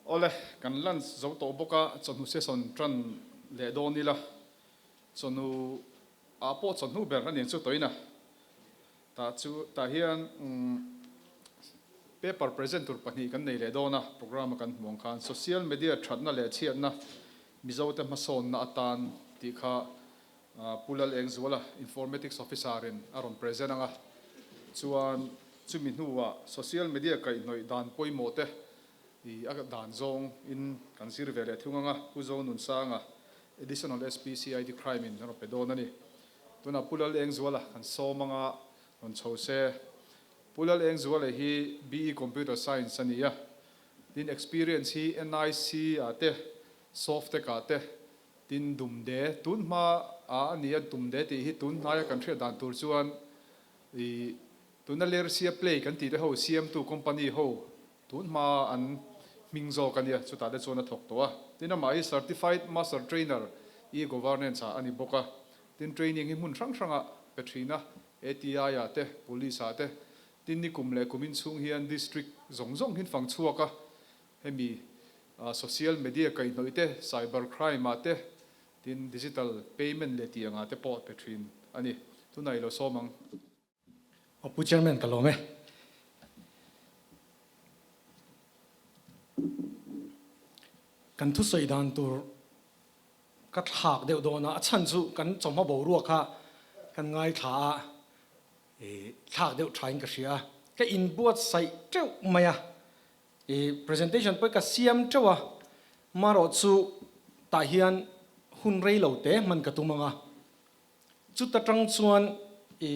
Awle, kan lunch zo tawh bawk a, chawhnu session tan leh dawn ila, chawhnu ah pawh chawhnu ber a nen chu tawhin a, tah chu tah hian paper present tur pahnih kan nei leh dawn a, programme a kan hmuh ang khan social media thatna leh chhiatna Mizote hmasawnna atan tih kha Pu Lal Engzuala, Informatics Officer in a rawn present ang a, chuan chumi hnuah social media kaihhnawih dan pawimawh te i a dan zawng in kan zir ve leh thung ang a, Pu Zonunsanga, Additional SP CID Crime in a rawn pe dawn a ni. Tunah Pu Lal Engzuala kan sawm ang a, rawn chho se. Pu Lal Engzuala hi BE Computer Science a ni a, tin experience hi NIC ah te, Softec ah te, Tin Dumde, tun hma a a nia Dumde tih hi tun hnaia kan hriat dan tur chuan i tuna Lersia Play kan tih te ho siamtu company ho tun hma an hming zawk a nia, chutah te chuan a thawk tawh a. Tin amah hi Certified Master Trainer e-Governance ah a ni bawk a. Tin training hi hmun hrang hrangah pe thin a, ATI ah te, Police ah te. Tin nikum leh kumin chhung hian District zawng zawng hin fang chhuak a, Hemi social media kaihhnawih te, cyber crime ah te, tin digital payment leh tih angah te pawh pe thin a ni. Tunah i lo sawm ang. Aw Pu Chairman ka lawm e. Kan thusawi dan tur ka thlak deuh dawn a, a chhan chu kan chawhma boruak kha kan ngaithla a, thlak deuh thain ka hria a, ka inbuatsaih teuh mai a. I presentation pawh ka siam teuh a, marawh chu tah hian hun rei lo te hman ka tum ang a, chuta tang chuan i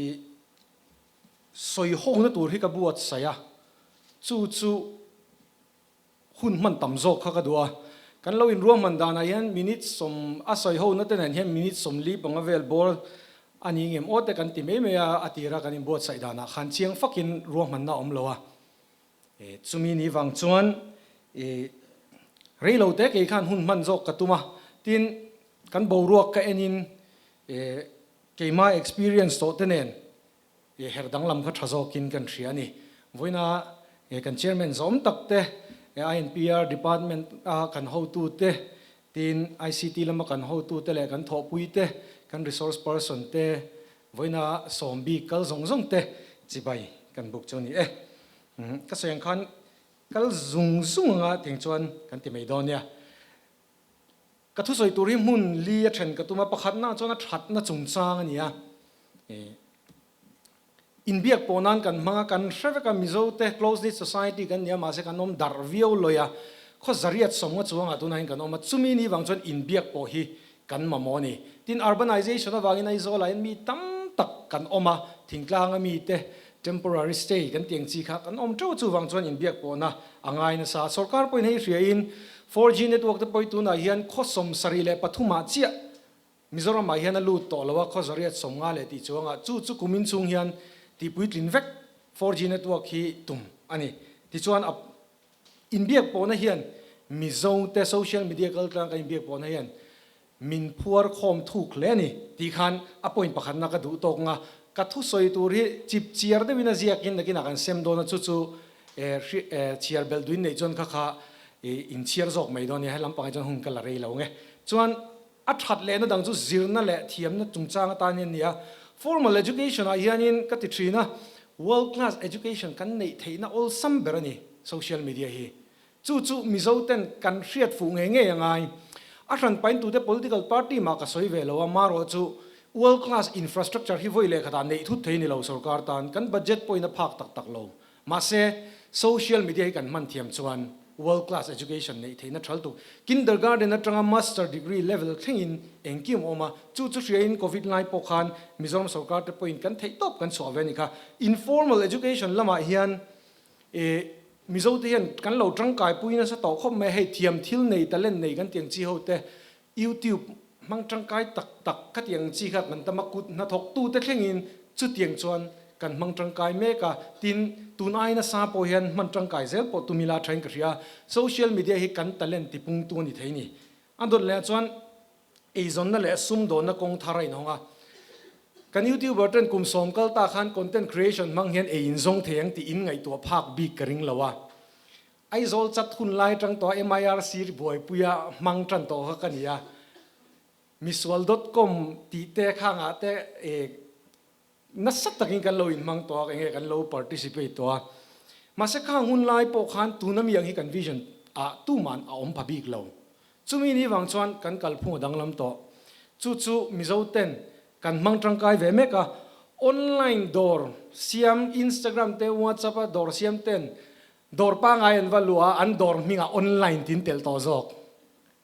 sawi ho na tur hi ka buatsaih a, chu chu hun hman tam zawk kha ka duh a, kan lo inruahman danah hian minute sawm a sawi ho na te nen hian minute 45 vel bawr a ni ngem aw te kan ti mai mai a, a tira kan inbuatsaih danah khan chiang fakin ruahmanna a awm lo a. Chumi ni vang chuan rei lo te kei khan hun hman zawk ka tum a, tin kan boruak ka enin keima experience tawh te nen her danglam kha tha zawkin kan hria a ni. Vawiina kan chairman zawm tak te, INPR department a kan hotu te, tin ICT lama kan hotu te leh kan thawhpui te, kan resource person te, Vawiina sawm bik kal zawng zawng te chibai kan buk chu a ni e. Ka sawi ang khan kal zung zung anga tiang chuan kan ti mai dawn nia. Ka thusawi tur hi hmun li a then ka tum a, pakhatna chuan a thatna chungchang a ni a. Inbiak pawh nan kan hmang a, kan hre vek a, Mizo te close knit society kan ni a, mahse kan awm darh viau lawi a, khaw zariat sawmnga chuangah tunah hian kan awm a, chumi ni vang chuan inbiak pawh hi kan mamawh a ni. Tin, urbanization avangin Aizawlah hian mi tam tak kan awm a, thingtlanga mite temporary stay kan tih ang chi kha kan awm teuh a, chuvang chuan inbiak pawhna a ngai nasa. Sorkar pawhin hei hriain 4G network te pawh hi tunah hian khaw 73 ah chiah Mizoramah hian a lut tawh lo a, khaw 150 leh tih chuangah chu chu kumin chhung hian tihpuitlin vek 4G network hi tum a ni. Tichuan a Inbiak pawhna hian Mizo te social media kaltlang kan inbiak pawhna hian min phuar khawm thuk hle a ni tih khan a point pakhatna ka duh tawk nga ka thusawi tur hi chip chiar deuhin a ziakin nakinah kan sem dawn a chu chu chhiar belh duin neih chuan kha kha inchhiar zawk mai dawn a nia he lampangah hi chuan hun ka la rei lo nge chuan a that lehna dang chu zirna leh thiamna chungchang atan hian a ni a. Formal education ah hianin ka ti thin a, world class education kan neih theihna awlsam ber a ni social media hi. Chu chu Mizo ten kan hriat fuh ngei ngei a ngai. A hran pain tute political party mah ka sawi ve lo a, marawh chu world class infrastructure hi vawi leh khatah neih thut thei ni lo sorkar tan kan budget pawhin a phak tak tak lo. Mahse, social media hi kan hman thiam chuan world class education neih theihna thal tuk. Kindergarten atanga master degree level thlengin engkim a awm a, chu chu hriain Covid lai pawh khan Mizoram sorkar te pawhin kan theih tawp kan chhuah ve a ni kha. Informal education lamah hian eh Mizo te hian kan lo tangkai pui nasa tawh khawp mai a, hei thiam thil nei talent nei kan tiang chi ho te YouTube hmang tangkai tak tak khatiang chi kha kan tam a, kut hnathawktu te thlengin chutiang chuan kan hmang tangkai mek a, tin tun ai nasa pawh hian hman tangkai zel pawh tum ila thain ka hria, social media hi kan talent tipungtu a ni thei ni. A dawt leh ah chuan eizawnna leh sumdawnna kawng thar a inhawng a, kan YouTuber ten kum sawm kal ta khan content creation hmang hian ei inzawng thei ang tih in ngaihtuah phak bik ka ring lo a. Aizawl chat hun lai atang tawh a MIRC buaipuia hmang tan tawh kha ka ni a. Misual dot com tih te khangah te nasa takin kan lo inhmang tawh a, enge kan lo participate tawh a. Mahse khang hun lai pawh khan tuna mi ang hi kan vision ah tuman a awm pha bik lo. Chumi ni vang chuan kan kalphung a danglam tawh. Chu chu Mizo ten kan hmang tangkai ve mek a, online dawr siam Instagram te WhatsApp a dawr siam ten dawr pangai an va luh a, an dawr hmingah online tin telh tawh zawk.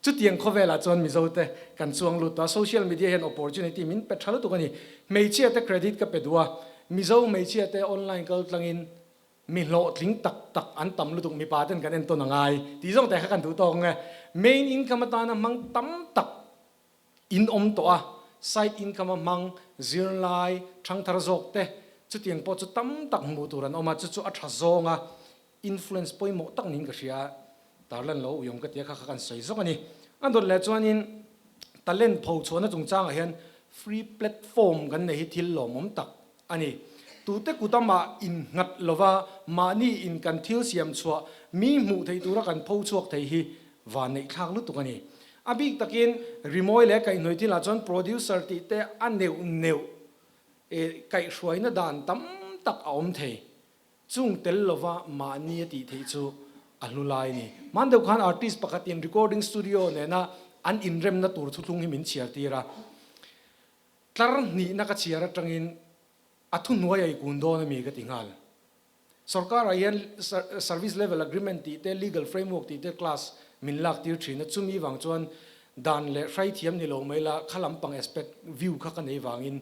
Chutiang khawvelah chuan Mizo te kan chuang lut a, social media hian opportunity min pe tha lutuk a ni. Hmeichhia te credit ka pe duh a, Mizo hmeichhia te online kal tlangin mi hlawhtling tak tak an tam lutuk, mipa ten kan entawn a ngai tih zawng te kha kan duh tawk ang e. Main income atana hmang tam tak in awm tawh a, side income a hmang zirlai thangthar zawk te chutiang pawh chu tam tak hmuh tur an awm a, chu chu a tha zawng a, Influence pawimawh tak niin ka hria a, tarlan lo uiawm ka tia kha kha kan sawi zawk a ni. A dawt leh chuanin talent pho chhuahna chungchangah hian free platform kan nei hi thil lawmawm tak a ni. Tute kutamah innghat lova mahni in kan thil siam chhuah mi hmuh theih tura kan pho chhuak thei hi van neih thlak lutuk a ni. A bik takin rimawi leh kaihhnawih thilah chuan producer tih te a neuh neuh kaihhruaina dan tam tak a awm thei. Chung tel lova mahni a tih theih chu a hlu lai a ni. Hman deuh khan artist pakhatin recording studio nena an inremna tur thuthlung hi min chhiar tir a. Tlar hnihna ka chhiar atangin a thuhnuai a i kun dawn a mi ka ti nghal. Sorkarah hian service level agreement tih te, legal framework tih te class min lak tir thin a, chumi vang chuan dan leh hrai thiam ni lo mai la kha lampang aspect view kha ka nei vangin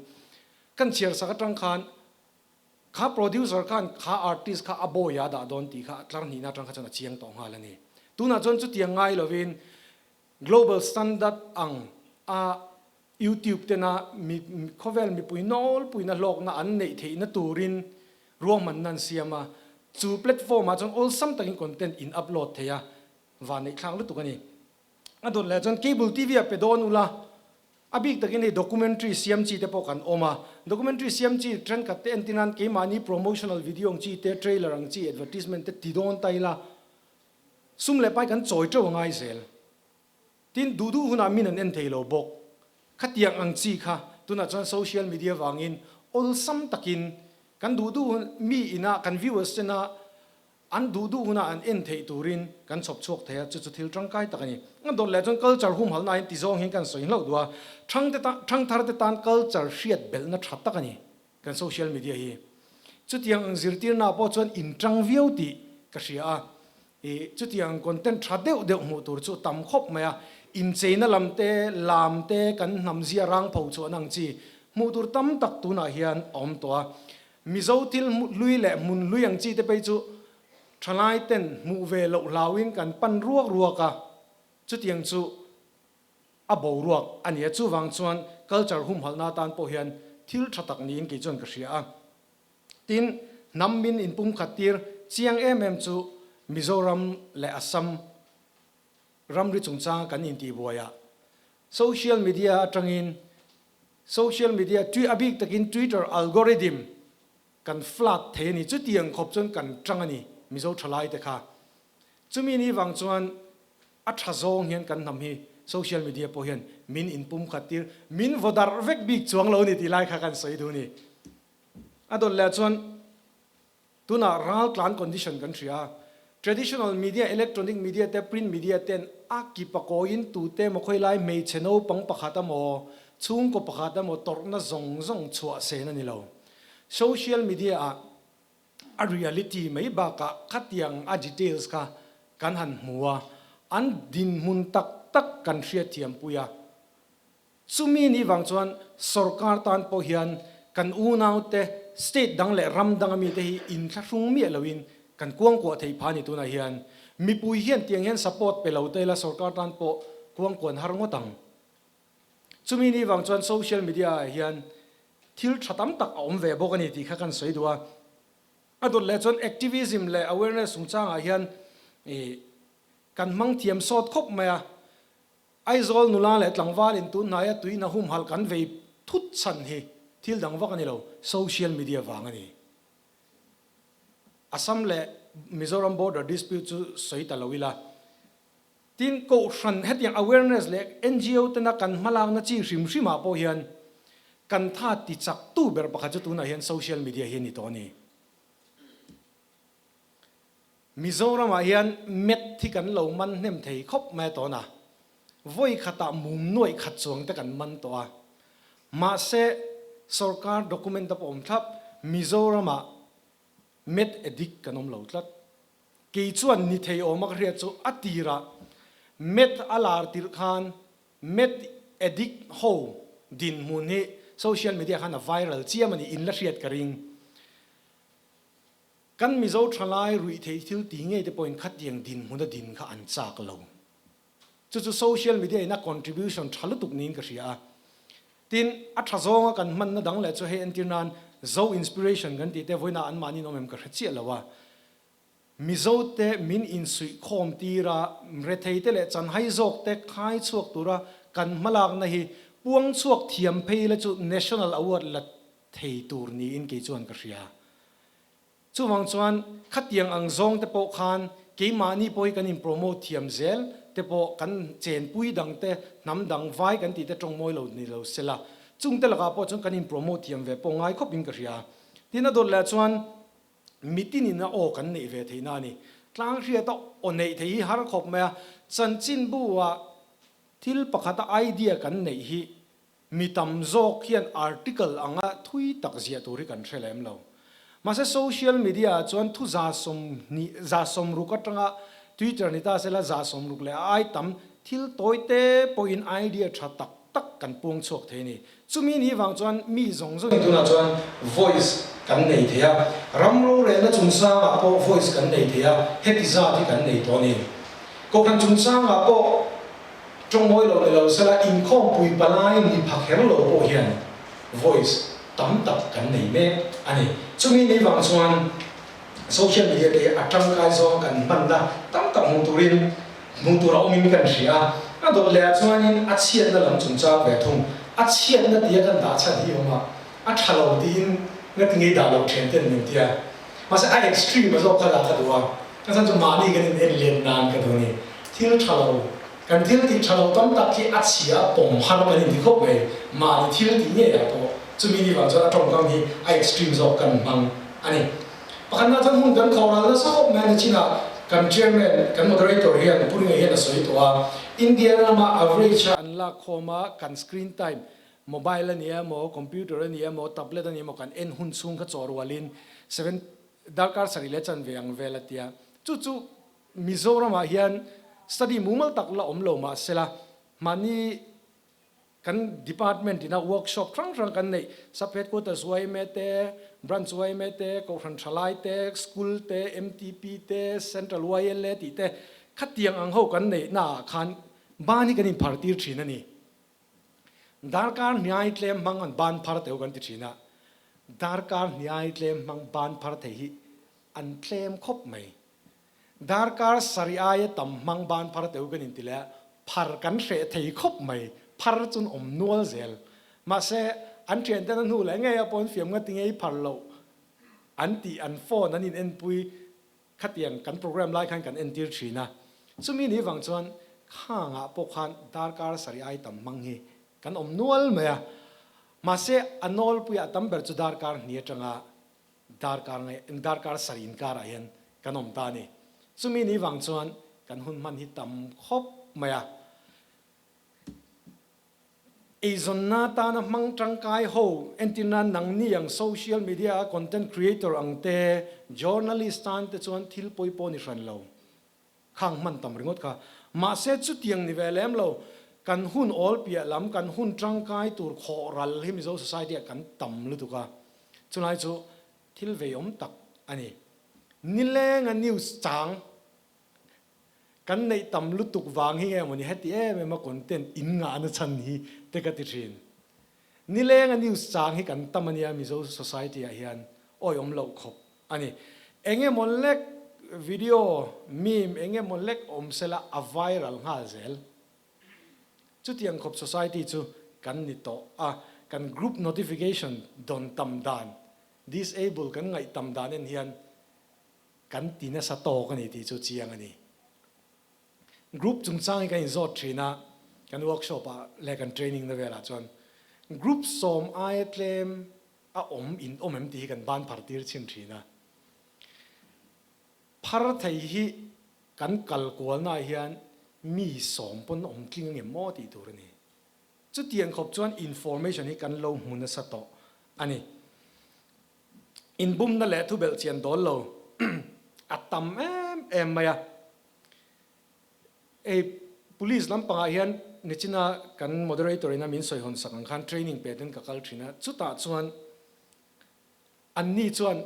kan chhiar sak atang khan Kha producer khan kha artist kha a bawi a dah dawn tih kha tlar hnihna atang kha chuan a chiang tawh nghal a ni. Tunah chuan chutiang ngai lovin global standard ang a YouTube tena mi khawvel mipui nawlpuina hlawkna an neih theihna turin ruahmanna an siam a, chu platform ah chuan awlsam takin content in upload thei a, van neih thlak lutuk a ni. A dawt leh chuan cable TV ah pe dawn ula, A bik takin hei documentary siam chi te pawh kan awm a, documentary siam chi thenkhat te entir nan keimahni promotional video ang chi te, trailer ang chi, advertisement te ti dawn ta ila sum leh pai kan chawi teuh a ngai zel. Tin, duh duh hunah min an en thei lo bawk. Khatiang ang chi kha tunah chuan social media vangin awlsam takin kan duh duh hun mi ina kan viewers tena An duh duh hunah an en theih turin kan chhawp chhuak thei a, chu chu thil tangkai tak a ni. A dawt leh chuan culture humhalna in ti zawng hian kan sawi hlauh duh a, thangte tan, thangthar te tan culture hriat belhna tha tak a ni kan social media hi. Chutiang ang zirtirna pawh chuan in tang viau tih ka hria a, ih chutiang ang content tha deuh deuh hmuh tur chu tam khawp mai a, incheina lam te, lam te, kan hnam zia rang pho chhuahna ang chi hmuh tur tam tak tunah hian a awm tawh a. Mizo thil hlui leh hmun hlui ang chi te phei chu thalai ten hmuh ve loh hlauin kan pan ruak ruak a, chutiang chu a boruak a ni a, chuvang chuan culture humhalhna atan pawh hian thil tha tak niin kei chuan ka hria a. Tin, hnam min inpumkhat tir chiang em em chu Mizoram leh Assam ramri chungchanga kan intihbuai ah social media atangin Social media tui a bik takin Twitter algorithm kan flood thei a ni. Chutiang khawp chuan kan tang a ni Mizo thalai te kha. Chumi ni vang chuan a tha zawng hian kan hnam hi social media pawh hian min inpum khat tir, min vaw darh vek bik chuang lo a ni tih lai kha kan sawi duh a ni. A dawt leh chuan Tunah raltlan condition kan hria a, traditional media, electronic media te, print media ten a kip a kawiin tute emaw khawilai hmeichhe naupang pakhat emaw, chhungkaw pakhat emaw tawrhna zawng zawng chhuah sen a ni lo. Social media ah a reality mai bakah khatiang a details kha kan han hmu a, an dinhmun tak tak kan hriatthiampui a. Chumi ni vang chuan sorkar tan pawh hian kan unaute state dang leh ram danga mite hi inthlahrung miah loin kan kuangkuah theih phah a ni tunah hian. Mipui hian tiang hian support pe lo ta ila sorkar tan pawh kuangkuan har ngawt ang. Chumi ni vang chuan social media ah hian thil tha tam tak a awm ve bawk a ni tih kha kan sawi duh a. A dawt leh chuan activism leh awareness chungchangah hian kan hmang thiam sawt khawp mai a. Aizawl nula leh tlangval in tun hnaia tuina humhalh kan vei thut chhan hi thil dang vak a ni lo, social media vang a ni. Assam leh Mizoram border dispute chu sawi ta lo ila. Tin, Kohhran hetiang awareness leh ngo tena kan hmalakna chi hrim hrimah pawh hian kan tha ti chak tu ber pakhat chu tunah hian social media hi a ni tawh a ni. Mizoramah hian met hi kan lo man hnem thei khawp mai a tawn a, vawi khatah mum nuaih khat chuang te kan man tawh a. Mahse, sorkar document a pawh awm thlap, Mizoramah met addict kan awm lo tlat. Kei chuan ni thei awm a ka hriat chu a tirah meth a lar tirh khan meth addict ho dinhmun hi social media khan a viral chiam a ni, in la hriat ka ring. Kan Mizo thalai ruih theih thil ti ngei te pawhin khatiang dinhmun a din kha an chak lo. Chu chu social media in a contribution tha lutuk niin ka hria a. Tin, a tha zawnga kan hmanna dang leh chu hei entir nan Zo Inspiration kan tih te vawiinah anmahni in awm em ka hre chiah lo a. Mizo te min insuih khawm tir a, rethei te leh chanhai zawk te khai chhuak tura kan hmalakna hi puang chhuak thiam phei la chu National Award la thei tur niin kei chuan ka hria. Chuvang chuan khatiang ang zawng te pawh khan keimahni pawh hi kan in promote thiam zel te pawh kan chenpui dang te hnam dang vai kan tih te tawng mawi lo ni lo sela chung te lakah pawh chuan kan in promote thiam ve pawh ngai khawp in ka hria. Tin a dawt leh chuan mitin in a aw kan neih ve theihna a ni. Tlang hriat a aw neih theih hi har khawp mai a, chanchinbu ah thil pakhat a idea kan neih hi Mi tam zawk hian article anga thui tak ziah tur hi kan hre lem lo. Mahse social media ah chuan thu 120, 60 atanga Twitter ni ta sela 60 leh a ai tam thil tawi te pawhin idea tha tak tak kan puang chhuak thei a ni. Chumi ni vang chuan mi zawng zawngin tunah chuan voice kan nei thei a, ram rorelna chungchangah pawh voice kan nei thei a, heti zat hi kan nei tawh a ni. Kohhran chungchangah pawh. Tawngmawi lo ni lo sela inkhawmpui palai ni pha kher lo pawh hian voice tam tak kan nei mek a ni. Chumi ni vang chuan social media te hi a tangkai zawng kan hmanna tam tak hmuh turin hmuh tur a awmin kan hria a. A dawt leh ah chuanin a chhiatna lam chungchang ve thung. A chhiatna tia kan dah chhan hi awm a, a tha lo tiin ngati ngei dah lo then ten min tia. Mahse a extreme a zawk kha dah ka duh a. Ka chan chu mahni kan in en let nan ka duh a ni. Thil tha lo, kan thil tih tha lo tam tak hi a chhia a pawm har kan inti khawp mai. Mahni thil tih ngei ah pawh chumi ni vang chuan a tawngkam hi a extreme zawk kan hmang a ni. Pakhatna chuan hun kan khawh ral nasa khawp mai a ni chinah kan chairman, kan moderator hian Pu Ringa hian a sawi tawh a, India rama average a an lak khawm a kan screen time mobile a ni emaw, computer a ni emaw, tablet a ni emaw kan en hun chhung kha chaw rualin seven Darkar sarih leh chanve ang vel a tia. Chu chu Mizoramah hian study mumal tak la awm lo mah sela, mahni kan department ina workshop hrang hrang kan neih, sub headquarters yma te, branch yma te, kohhran thalai te, school te, MTP te, central YLA tih te, khatiang ang ho kan neih naah khan ban hi kan inphar tir thin a ni. Darkar hniai tlem hmang an ban phar teu kan ti thin a, darkar hniai tlem hmang ban phar thei hi an tlem khawp mai. Darkar sarih aia tam hmang ban phar teu kan inti leh a, phar kan hreh thei khawp mai, phar chun awm nual zel. Mahse, an thianten a hnu leh ngei a pawn fiam nga ti ngei phar loh an tih an phone an in enpui Khatiang kan program lai khan kan entir thin a, chumi ni vang chuan khangah pawh khan darkar sarih ai tam hmang hi kan awm nual mai a, mahse a nawlpuiah tam ber chu darkar hnih atanga darkar nge darkar sarih inkarah hian kan awm ta a ni. Chumi ni vang chuan kan hun hman hi tam khawp mai a. Eizawnna atana hmang tangkai ho, entirna nangni ang social media a content creator ang te, journalist tan te chuan thil pawi pawh ni hran lo. Khang hman tam ringawt kha. Mahse chutiang ni ve lem lo, kan hun awl piah lam, kan hun tangkai tur khawh ral hi Mizo society ah kan tam lutuk a. Chulai chu thil veiawm tak a ni. Nilenga news chang. Kan neih tam lutuk vang hi nge mawni heti em em a content in ngahna chhan hi te ka ti thin. Nileng a news chang hi kan tam ania Mizo society ah hian awi awm loh khawp a ni. Eng emaw lek video, meme eng emaw lek awm sela a viral nghal zel. Chutiang khawp society chu kan ni tawh a, kan group notification dawn tam dan, disable kan ngaih tam dan en hian. kan ti nasa tawk a ni tih chu chiang a ni. Group chungchang hi kan inzawt thin a, kan workshop ah leh kan training na velah chuan group sawm aia tlem a awm in awm em tih hi kan ban phar tir chhin thin a. Phar thei hi kan kal kualnaah hian mi sawm pawn awm tling angem maw tih tur a ni. Chutiang khawp chuan information hi kan lo hmu nasa tawh a ni. Inbumna leh thubelh chian dawl lo a tam em em mai a. Hei police lampangah hian nichina kan moderator ina min sawi hawn sak ang khan training pe ten ka kal thin a, chutah chuan anni chuan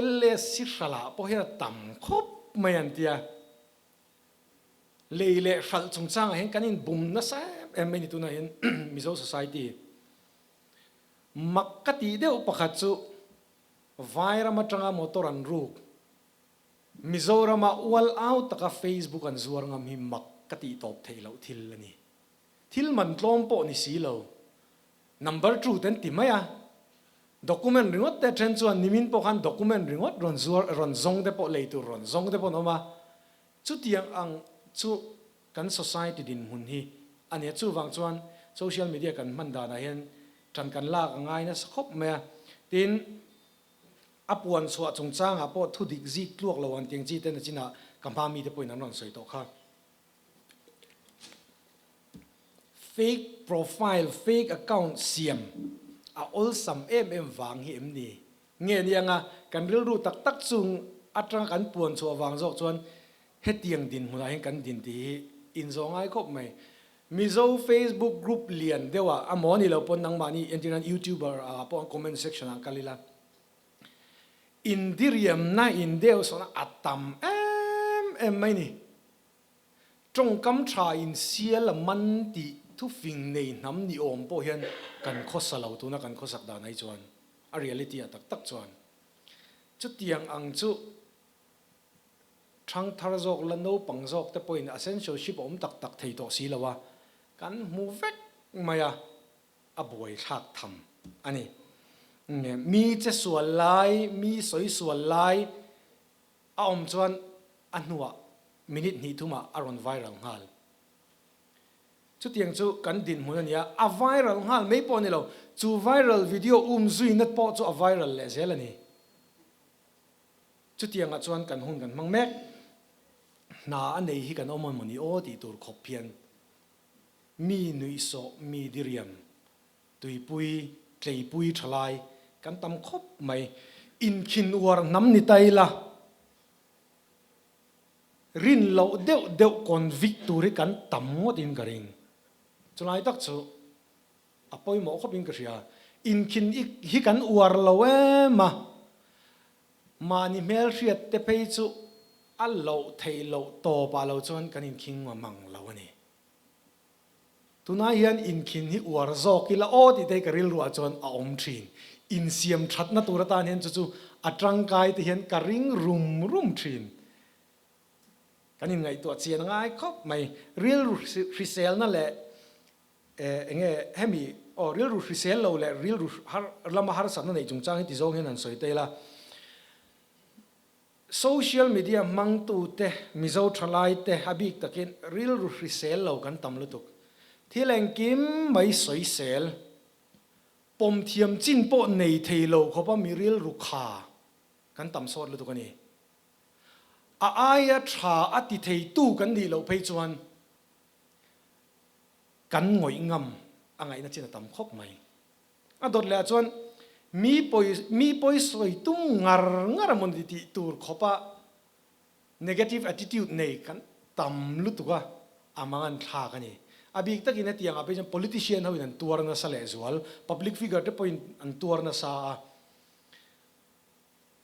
LSC hralah pawh hian a tam khawp mai an ti a. Lei leh hralh chungchangah hian kan inbum nasa em em mai ni tunah hian Mizo society mak ka tih deuh pakhat chu Vairam atanga motor an ruk Mizorama ual au taka Facebook an zuar ngam hi mak ka tih tawp theih loh thil a ni. Thil man tlawm pawh ni si lo. Number two te an ti mai a. Document ringawt te then chuan nimin pawh khan document ringawt rawn zuar rawn zawng te pawh lei tur rawn zawng te pawh an awm a. Chutiang ang chu kan society dinhmun hi a nia. Chuvang chuan social media kan hman danah hian ṭan kan lak a ngai nasa khawp mai a. Tin, a puan chhuah chungchangah pawh thu dik zik tluak lo ang tiang chi te nachinah ka hma mite pawhin an rawn sawi tawh kha. Fake profile, fake account siam a awlsam em em vang hi em ni? Nge ni anga kan rilru tak tak chung atanga kan puan chhuah vang zawk chuan hetiang dinhmunah hian kan din tih hi inzawh ngai khawp mai. Mizo Facebook group lian deuhah a maw ni lo pawn nangmahni entir nan YouTuber ah pawh comment section ah kal ila indiriamna indeuhsawhna a tam em em mai ni. Tawngkam tha in sial a man tih thufing nei hnam ni awm pawh hian kan khawsa lo tuna kan khawsak dan ai chuan a reality ah tak tak chuan chutiang ang chu thangthar zawk la naupang zawk te pawhin a censorship a awm tak tak thei tawh si lo a kan hmu vek mai a a buaithlak tham a ni. Mi che sual lai mi sawi sual lai A awm chuan a hnuah minute hnih thumah a rawn viral nghal. Chutiang chu kan dinhmun a ni a, a viral nghal mai pawh a ni lo, chu viral video um zuina pawh chu a viral leh zel a ni. Chutiangah chuan kan hun kan hmang mek. Hna a nei hi kan awm a mawni aw tih tur khawp hian mi nuihsawh, mi diriam Tuipui, tleipui tha lai kan tam khawp mai. Inkhin uar hnam ni ta ila, rin loh deuh deuh convict tur hi kan tam ngawt in ka ring. Chulai tak chu a pawimawh khawp in ka hria. Inkhin hi kan uar lo em a, mahni hmelhriat te phei chu a loh theih loh tawp ah lo chuan kan inkhing mang lo a ni. Tunah hian inkhin hi uar zawk ila aw tih te hi ka rilruah chuan a awm thin. Insiam thatna tur atan hian chu chu a tangkai te hian ka ring rum rum thin. Kan inngaihtuah chian a ngai khawp mai. Rilru hriselna leh eng nge hemi aw rilru hrisel lo leh rilru har lama harsatna neih chungchang hi ti zawng hian han sawi ta ila. Social media hmangtute, Mizo thalaite a bik takin rilru hrisel lo kan tam lutuk. Thil engkim mai sawisel, pawm thiam chin pawh nei thei lo khawpa mi rilru kha kan tam sawt lutuk a ni. A aia tha a ti theitu kan nih loh phei chuan kan ngawih ngam a ngaihna chin a tam khawp mai. A dawt leh ah chuan mi pawi mi pawi sawi tum ngar ngar a mawn ti tih tur khawpa negative attitude nei kan tam lutuk a, a mang an thlak a ni. A bik takin hetiang ah phei chuan politician ho in an tuar nasa lehzual, public figure te pawhin an tuar nasa a.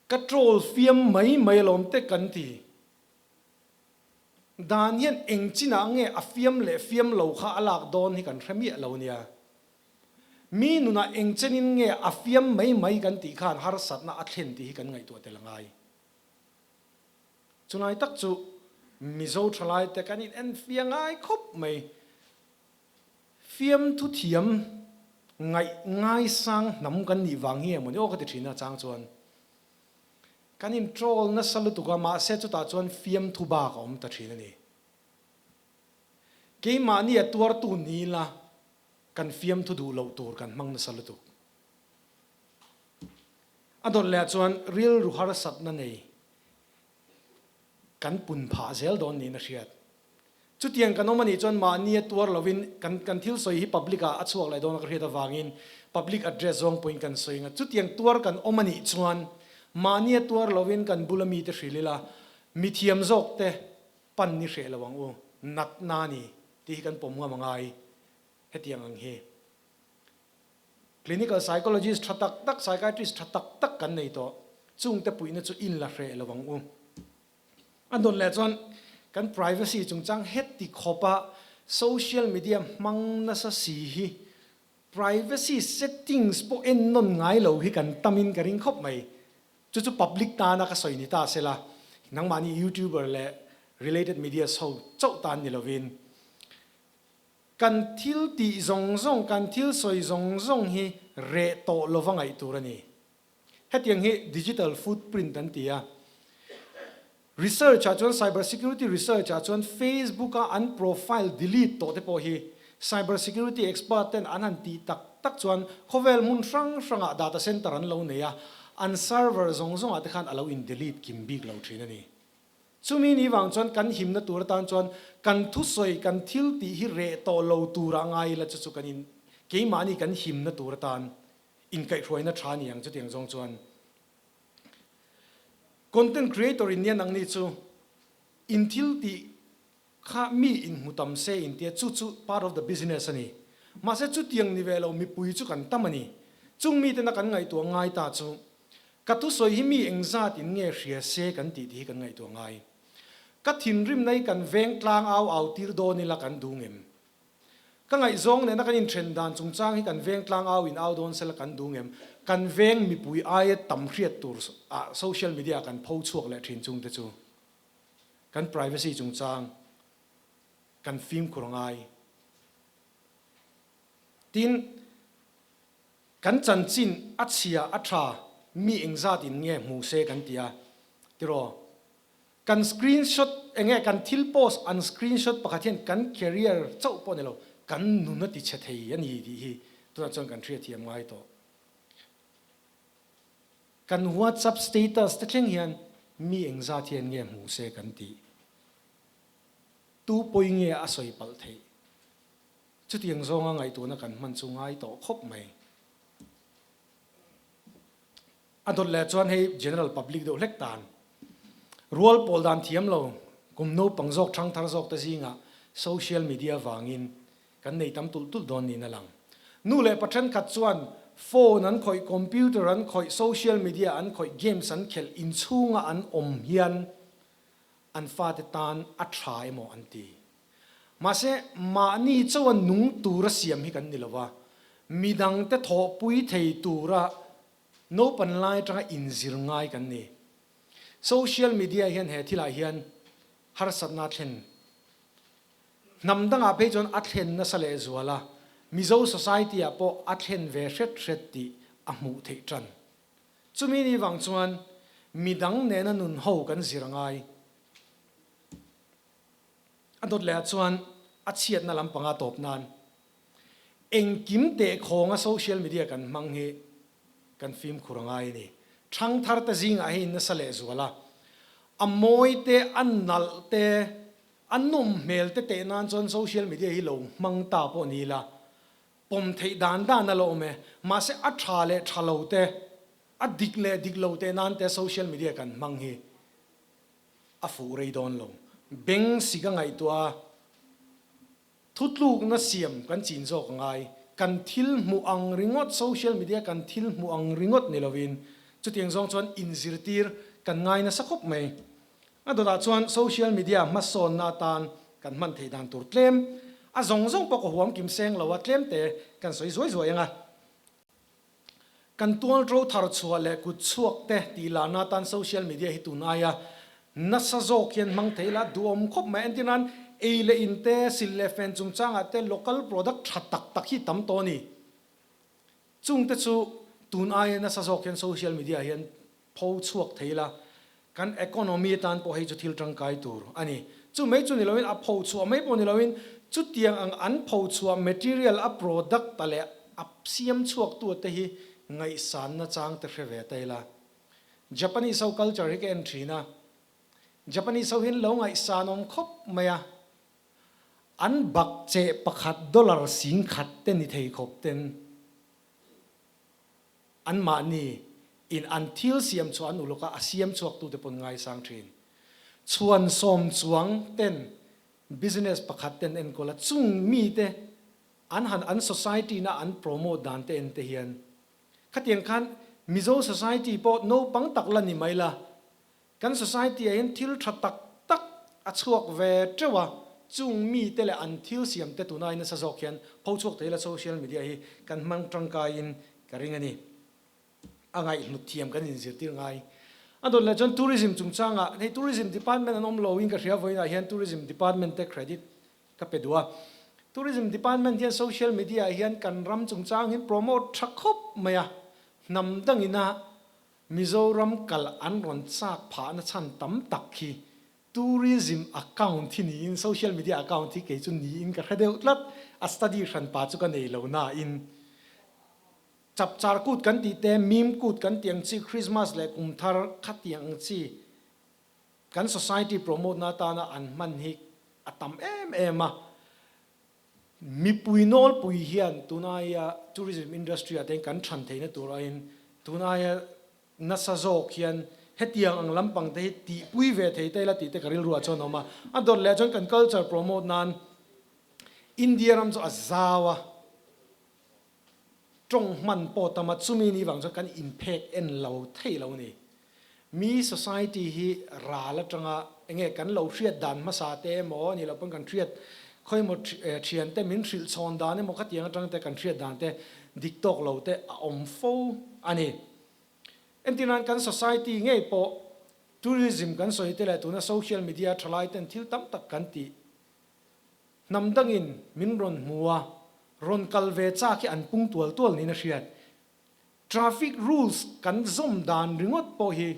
Ka troll fiam mai mai alawm te kan ti. Dan hian eng chinah nge a fiam leh fiam lo kha a lak dawn hi kan hre miah lo nia. Mi nunah eng chenin nge a fiam mai mai kan tih khan harsatna a thlen tih hi kan ngaihtuah tel a ngai. Chulai tak chu Mizo thalaite kan in enfia ngai khawp mai. Fiamthu thiam ngaih ngaisang hnam kan nih vang hi emaw ni aw ka ti thin a chang chuan. Kan in troll nasa lutuk a, mahse chutah chuan fiamthu bak a awm ta thin a ni. Keimahni a tuartu ni ila kan fiamthu duh loh tur kan hmang nasa lutuk. A dawt leh ah chuan rilru harsatna nei kan pun phah zel dawn niin a hriat. Chutiang kan awm a nih chuan mahni a tuar lovin kan kan thil sawi hi public ah a chhuak leh dawn a ka hriat avangin public address zawng pawhin kan sawi ang a. Chutiang tuar kan awm a nih chuan mahni a tuar lovin kan bula mite hrilh ila mithiam zawk te pan ni hreh lo ang u, natna a ni tih hi kan pawm ngam a ngai hetiang ang hi. Clinical psychologist tha tak tak, psychiatrist tha tak tak kan nei tawh. Chungte puihna chu in la hreh lo ang u. A dawn leh chuan kan privacy chungchang heti khawpa social media hmang nasa si hi privacy settings pawh en nawn ngai lo hi kan tamin ka ring khawp mai. Chu chu public tana ka sawi ni ta sela, nangmahni youtuber leh related medias ho chauh tan ni lovin Kan thil tih zawng zawng, kan thil sawi zawng zawng hi reh tawh lova ngaih tur a ni. Hetiang hi digital footprint an ti a. Research ah chuan, cyber security research ah chuan Facebook a an profile delete tawh te pawh hi cyber security expert ten an han tih tak tak chuan khawvel hmun hrang hrangah data center an lo nei a, an server zawng zawngah te khan a lo in delete kim bik lo thin a ni. Chumi ni vang chuan kan himna tur atan chuan kan thusawi, kan thil tih hi reh tawh lo tura ngai ila chu chu kan in keimahni kan himna tur atan inkaihhruaina tha ni ang chutiang zawng chuan content creator in nia nangni chu in thil tih kha mi in hmu tam se in tia chu chu part of the business a ni. Mahse chutiang ni ve lo mipui chu kan tam a ni. Chung mitena kan ngaihtuah ngai ta chu Ka thusawi hi mi engzat in nge hria se kan tih tih hi kan ngaihtuah ngai. Ka thinrimna hi kan veng tlang au au tir dawn ila kan duh ngem. Ka ngaihzawng nena kan inthen dan chungchang hi kan veng tlang au in au dawn sela kan duh ngem. Kan veng mipui aia tam hriat tur ah social media ah kan pho chhuak leh thin chung te chu kan privacy chungchang kan fimkhur ngai. Tin. Kan chanchin a chhia a tha mi engzat in nge hmu se kan ti a tiraw? Kan screenshot enge kan thil post an screenshot pakhat hian kan career chauh pawh ni lo kan nun a ti chhe thei a ni tih hi tunah chuan kan hriatthiam ngai tawh. Kan WhatsApp status te thleng hian mi engzat hian nge hmu se kan tih? Tu pawi nge a sawi palh theih? Chutiang zawnga ngaihtuahna kan hman chu ngai tawh khawp mai. A dawt leh chuan hei general public deuh hlek tan rual pawl dan thiam lo kum naupang zawk thang thar zawk te zingah social media vangin kan nei tam tulh tulh dawn niin a lang. Nu leh pa thenkhat chuan phone an khawih, computer an khawih, social media an khawih, games an khelh inchhunga an awm hian an fate tan a tha emaw an ti. Mahse, mahni chauha nung tura siam hi kan ni lo va, midangte thawhpui thei tura naupan lai atanga inzir ngai kan ni. Social media hian he thilah hian harsatna a thlen. Hnam dangah phei chuan a thlen nasa lehzual a, Mizo society ah pawh a thlen ve hret hret tih a hmuh theih tan. Chumi ni vang chuan midang nena nun ho kan zir a ngai. A dawt leh ah chuan a chhiatna lampanga tawp nan engkim teh khawnga social media kan hmang hi kan fimkhur a ngai a ni. Thangthar te zingah hi nasa leh zual a, a mawi te, a nalh te, a nawm hmel te teh nan chuan social media hi lo hmang ta pawh ni ila pawm theih dan dan a la awm e. Mahse a tha leh tha lo te, a dik leh dik lo teh nan te social media kan hmang hi a fuh rei dawn lo. Beng si ka ngaihtuah a, thutlukna siam kan chin zawk a ngai. Kan thil hmuh ang ringawt, social media kan thil hmuh ang ringawt ni lovin, chutiang zawng chuan inzirtir kan ngai nasa khawp mai. A dawtah chuan social media hmasawnna atan kan hman theih dan tur tlem, a zawng zawng pawh ka huam kim seng lo a, tlem te kan sawi zuai zuai ang a. Kan tualro thar chhuah leh kut chhuak te tih lahna atan social media hi tun aia nasa zawk hian hmang thei ila duhawm khawp mai. Entir nan ei leh in te, sil leh fen chungchangah te local product tha tak tak hi tam tawh a ni. Chung te chu tun aia nasa zawk hian social media hian pho chhuak thei ila. Kan economy atan pawh hei chu thil tangkai tur a ni. Chu mai chu ni loin a pho chhuah mai pawh ni loin chutiang ang an pho chhuah material a product a leh a siam chhuak tu te hi ngaihsanna chang te hre ve ta ila. Japanese ho culture hi ka en thin a, Japanese ho hian lo ngaihsanawm khawp mai a, an bak cheh pakhat dollar singkhat te ni thei khawp ten Anmahni in an thil siam chhuah an uluk a, a siam chhuak tute pawn ngaisang thin. Chhuan sawm chuang ten business pakhat ten enkawl a, chung mite an han an society na an promote dan te en te hian khatiang khan Mizo society pawh naupang tak la ni mai la, Kan society ah hian thil tha tak tak a chhuak ve teuh a, chung mite leh an thil siam te tuna in nasa zawk hian pho chhuak thei la social media hi kan hmang tangkai in ka ring a ni. A ngaihhlut thiam kan inzirtir ngai. A dawt leh chuan tourism chungchang ah hei tourism department an awm lo in ka hria vawiin ah hian tourism department te credit ka pe duh a. Tourism department hian social media ah hian kan ram chungchang hi promote tha khawp mai a, hnam dangin a Mizoram kal an rawn chak phahna chhan tam tak hi tourism account hi niin social media account hi kei chu niin ka hre deuh tlat, a study hran pa chu ka nei lo nain chapchar kut kan tih te, mim kut kan tih ang chi, Christmas leh kum thar kha tih ang chi kan society promote na atana an hman hi a tam em em a. Mipui nawlpui hian tunaia tourism industry ah te kan than theihna tur aiin tunaia nasa zawk hian hetiang ang lampang te hi tihpui ve thei ta ila tih te ka rilru ah chuan a awm a. A dawt leh chuan kan culture promote nan India ram chu a zau a, tawng hman pawh tam a, chumi ni vang chuan kan inphek en lo thei lo a ni. Mi society hi ral atanga enge kan lo hriat dan hmasa te emaw ni lo pawn kan hriat khawi emaw thian te min hrilh chhawn dan emaw khatiang atang te kan hriat dan te dik tawk lo te a awm fo a ni. Entirnan kan society ngei pawh tourism kan sawi te leh tuna social media thalai ten thil tam tak kan tih hnam dangin min rawn hmu a, rawn kal ve chak hi an pung tual tual niin a hriat. Traffic rules kan zawm dan ringawt pawh hi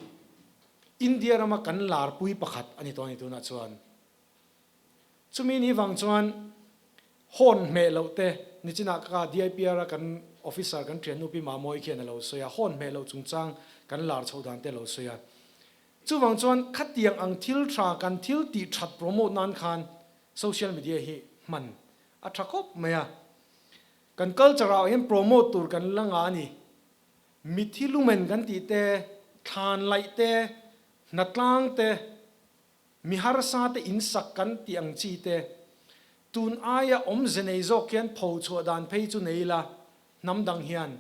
India rama kan larpui pakhat a ni tawh a ni tunah chuan. Chumi ni vang chuan horn hmeh loh te nichinah ka DIPR a kan officer kan thiannu Pi Mamawii khian a lo sawi a, horn hmeh loh chungchang kan lar chhoh dan te a lo sawi a. Chuvang chuan khatiang ang thil tha kan thil tih that promote nan khan social media hi hman a tha khawp mai a. Kan culture ah hian promote tur kan la nga a ni. Mithi lumen kan tih te, thlan laih te, hnatlang te, mi harsa te in sak kan tih ang chi te, tun aia awmze nei zawk hian pho chhuah dan phei chu nei ila, hnam dang hian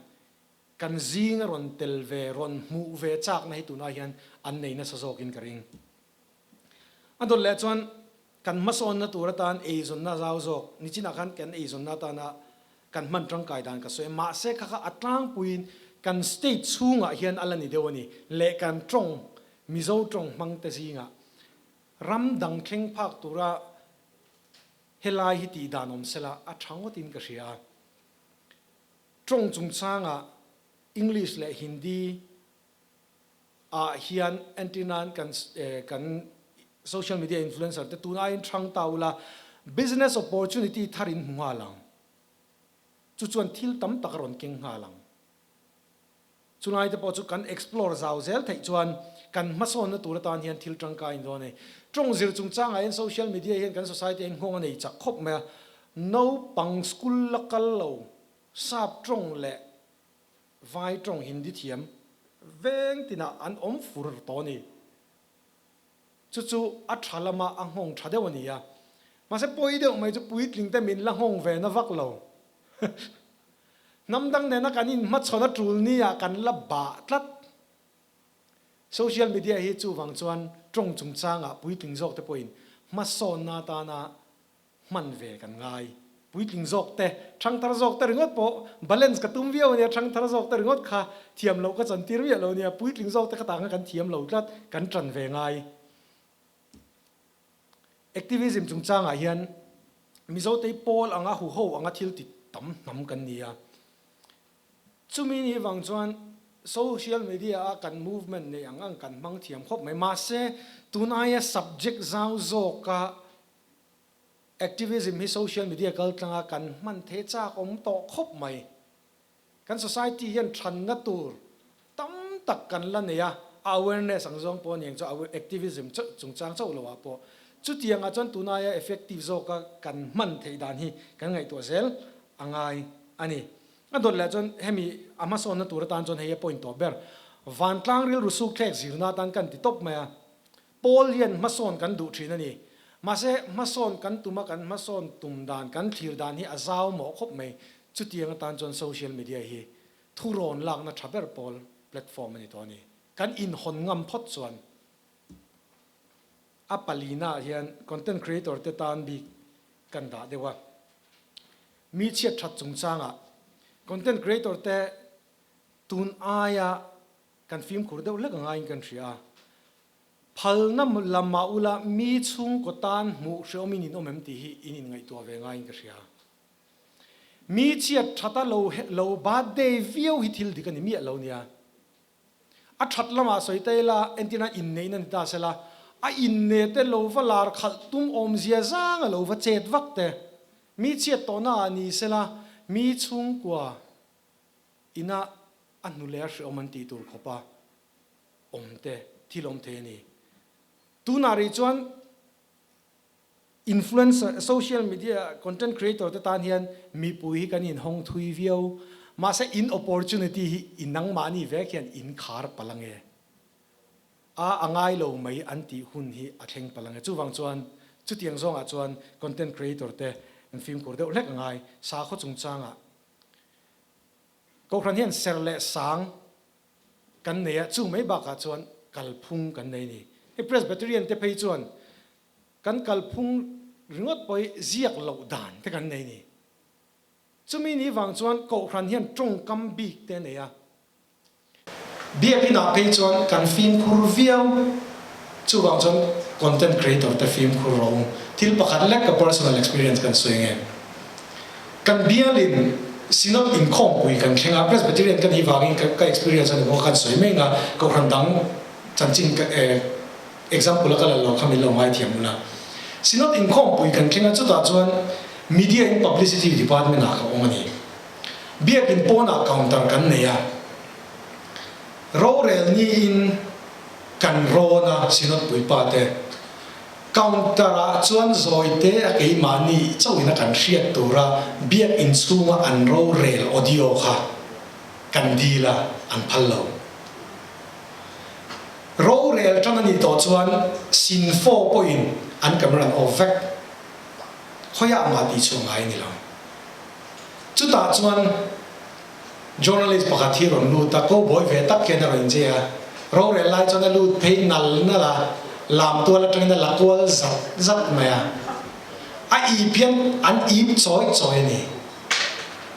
kan zing a rawn tel ve, rawn hmuh ve chakna hi tunah hian an nei nasa zawkin ka ring. A dawt leh chuan kan hmasawnna tur atan eizawnna zau zawk, nichinah khan kan eizawnna atana kan hman tangkai dan ka sawi a, mahse kha kha a tlangpuiin kan state chhungah hian a la ni deuh a ni, leh kan tawng, Mizo tawng hmangte zingah ram dang thleng phak tura helai hi tih dan awm sela a tha ngawtin ka hria a. Tawng chungchangah English leh Hindi ah hian entir nan kan kan social media influencer te tun aiin thang ta ula business opportunity thar in hmu nghal ang. Chu chuan thil tam tak a rawn keng nghal ang. Chulai te pawh chu kan explore zau zel theih chuan kan hmasawnna tur atan hian thil tangkai in dawn a ni. Tawng zir chungchangah hian social media hian kan society ah hian nghawng a nei chak khawp mai a. Naupang school la kal lo sap tawng leh Vai tawng Hindi thiam veng tinah an awm fur tawh a ni. Chu chu a tha lama a nghawng tha deuh a ni a. Mahse pawi deuh mai chu puitling te min la nghawng ve na vak lo. Hnam dang nena kan inhmachhawn a tul ni ah kan la bah tlat. Social media hi chuvang chuan tawng chungchangah puitling zawk te pawhin hmasawnna atana hman ve kan ngai. Puitling zawk te, thangthar zawk te ringawt pawh balance ka tum viau ania, thangthar zawk te ringawt kha thiam loh ka chantir miah lo ania, puitling zawk te kha tah khan kan thiam lo tlat, kan tan ve ngai. Activism chungchangah hian Mizotei pawl anga huho anga thil ti tam hnam kan ni a, chumi ni vang chuan. social media a kan movement neih ang ang kan hmang thiam khawp mai. Mahse, tun aia subject zau zawka activism hi social media kal tlanga kan hman thei chak awm tawh khawp mai. Kan society hian thanna tur tam tak kan la nei a, awareness ang zawng pawh a ni ang chu, activism chungchang chauh lo ah pawh. Chutiangah chuan tunaia effective zawka kan hman theih dan hi kan ngaihtuah zel a ngai a ni. A dawt leh chuan hemi a hmasawnna tur atan chuan hei a point tawh ber. Vantlang rilru sukthlek zirna atan kan ti tawp mai a. Pawl hian hmasawn kan duh thin a ni. Mahse, hmasawn kan tuma kan hmasawn tum dan, kan thlir dan hi a zau mawh khawp mai. Chutiang atan chuan social media hi thurawn lakna tha ber pawl platform a ni tawh a ni. Kan inhawn ngam phawt chuan a palina ah hian content creator te tan bik kan dah deuh a. Mi chhiat that chungchangah content creator te tun aia Kan fimkhur deuh hlek angaiin kan hria a, phalna lamah ula mi chhungkaw tan hmuh hreawmin in awm em tih hi in inngaihtuah ve ngaiin ka hria. Mi chhiat thata lo lo birthday viau hi thil dik a ni miah lo nia. A that lamah sawi ta ila entirna inneihna ni ta sela, a inne te lo va lar khalh tum awmzia zanga lo va chet vak te, mi chhiat tawhna ah ni sela mi chhungkua Ina a hnu leh a hreawm an tih tur khawpa awm te thil awm thei a ni. Tunah rih chuan influencer, social media content creator te tan hian mipui hi kan inhawng thui viau. Mahse in opportunity hi i nangmahni vek hian in khar palh ange. A a ngai lo mai an tih hun hi a thleng palh ange. Chuvang chuan chutiang zawngah chuan content creator te an fimkhur deuh hlek angai. Sakhaw chungchangah Kohhran hian ser leh sang kan nei a, chu mai bakah chuan kalphung kan nei a ni. Hei Presbyterian te phei chuan kan kalphung ringawt pawh hi ziak loh dan te kan nei a ni. Chumi ni vang chuan Kohhran hian tawngkam bik te a nei a. Biakinah phei chuan kan fimkhur viau, chuvang chuan content creator te fimkhur rawh u. Thil pakhat lek ka personal experience kan sawi nge. Kan bialin Synod inkhawmpui kan thleng a, Presbyterian ka nih vangin ka experience a ni bawk a kan sawi mai nga, Kohhran dang chanchin ka example a ka la lo kha min lo ngaithiam ula. Synod inkhawmpui kan thleng a, chutah chuan Media in Publicity department ah ka awm a ni. Biakin pawnah counter kan nei a, rorel niin kan rawn a, Synod puipa te counter ah chuan zawi te a keimahni chauhin a kan hriat tura biakin chhunga an rorel audio kha kan dil a, an phal lo. Rorel tan a nih tawh chuan Sinfo pawhin an camera an off vek, khawiah mah tih chhuah ngai a ni lo. Chutah chuan journalist pakhat hi rawn lut a, cowboy ve tak hian a rawn inchei a, rorel lai chuan a lut phei nal nal a, lam tual atangin a la kual zat zat mai a, a ip hian an ip chawi chawi a ni.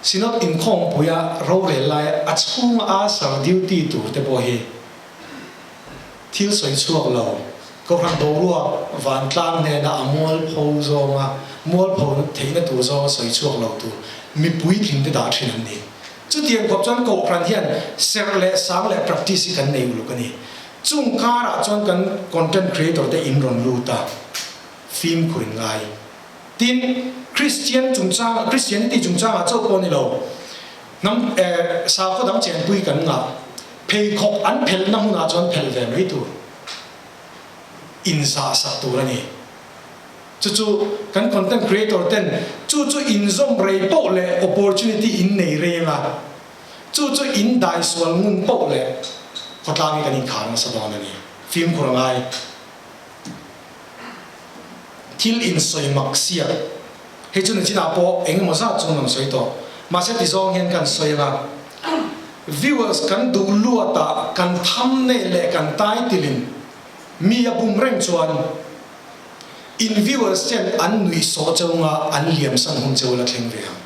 Synod inkhawmpuia rorel lai a chhunga usher duty tur te pawh hi thil sawi chhuak lo, Kohhran boruak vantlang hnena a mualpho zawnga mualpho theihna tur zawnga sawi chhuak lo tur mipui tling te dah thin an ni. Chutiang khawp chuan Kohhran hian serh leh sang leh practice hi kan nei uluk a ni. Chung karah chuan kan content creator te in rawn lut a, fimkhur in ngai. Tin, Christian chungchang, Christianity chungchangah chauh pawh a ni lo, hnam eh sakhaw dang chenpui kan ngah. Pheikhawk an phelhna hmunah chuan phelh ve mai tur, inzah sak tur a ni. Chu chu kan content creator ten chu chu inzawm rei poh leh opportunity in nei reng a, chu chu in dai sual ngun poh leh khawtlang hi kan inkhar nasa dawn a ni. Fimkhur a ngai. Thil insawi mak siak. Hei chu nichinah pawh eng emaw zat chu an rawn sawi tawh. Mahse tizawng hian kan sawi anga viewers kan duh luatah kan thumbnail leh kan title in mi a bum reng chuan in viewers ten an nuih sawh cheu nga an liam san hun cheu la thleng ve ang.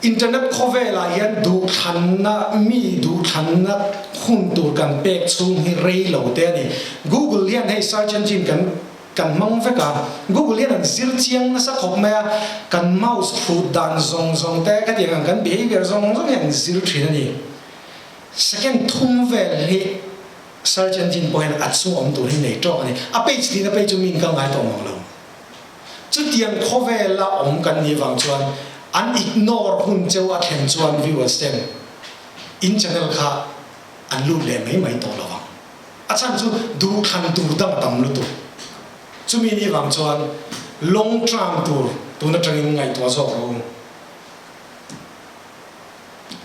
Internet khawvelah hian duhthlanna mi duhthlanna hun tur kan pek chhung hi rei lo te a ni. Google hian hei search engine kan Kan hmang vek a, Google hian an zir chiang nasa khawp mai a, kan mouse hrut dan zawng zawng te khatiang ang kan behavior zawng zawng hi an zir thin a ni. Second thum vel hi search engine pawh hian a chung awm tur hi nei tawk a ni. A page tina page chu mi in kal ngai tawh mang lo. Chutiang khawvela awm kan nih vang chuan an ignore hun cheu a thlen chuan viewers ten in channel kha an lut leh mai mai tawh lo vang. A chhan chu duhthlan tur dang a tam lutuk. Chumi nih vang chuan long term tur tun atangin ngaihtuah zawk rawh u.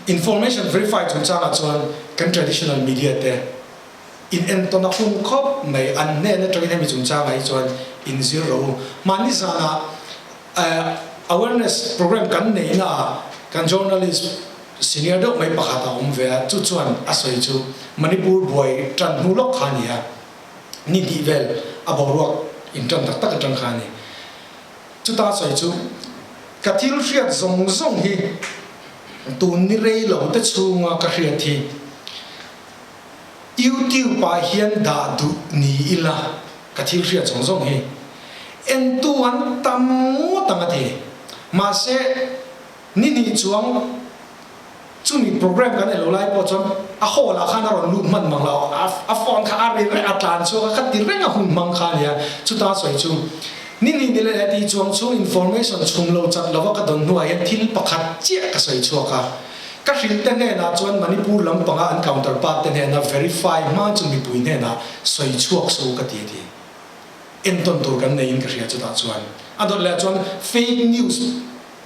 Information verify chungchangah chuan kan traditional media te in entawn a hun khawp mai, an hnen atangin hemi chungchangah hi chuan in zir rawh u. Mahni zanah awareness program kan neihna ah kan journalist senior deuh mai pakhat a awm ve a, chu chuan a sawi chu Manipur buai tan hnu lawk kha a ni a, ni hnih vel a boruak in tan tak tak atang kha a ni. Chuta sawi chu ka thil hriat zawng zawng hi tun ni rei lo te chhunga ka hriat hi YouTube ah hian dah duh ni ila ka thil hriat zawng zawng hi entu an tam ngawt ang a ti. Mahse ni hnih chuang chumi program kan elo lai pawh chuan a hall ah khan a rawn lut hman mang lo, a phone kha a ri reng a tlan chhuak a kha ti reng a hun hmang kha a nia. Chuta sawi chu ni hnih ni leh ti chuang chhung information chhum lo chat lova ka dawn hnuah hian thil pakhat chiah ka sawi chhuak a, ka hrilh te hnenah chuan Manipur lampanga an counterpart te hnena verify hma chu mipui hnenah sawi chhuak suh ka ti a ti. Entawn tur kan neiin ka hria chutah chuan a dawt leh chuan fake news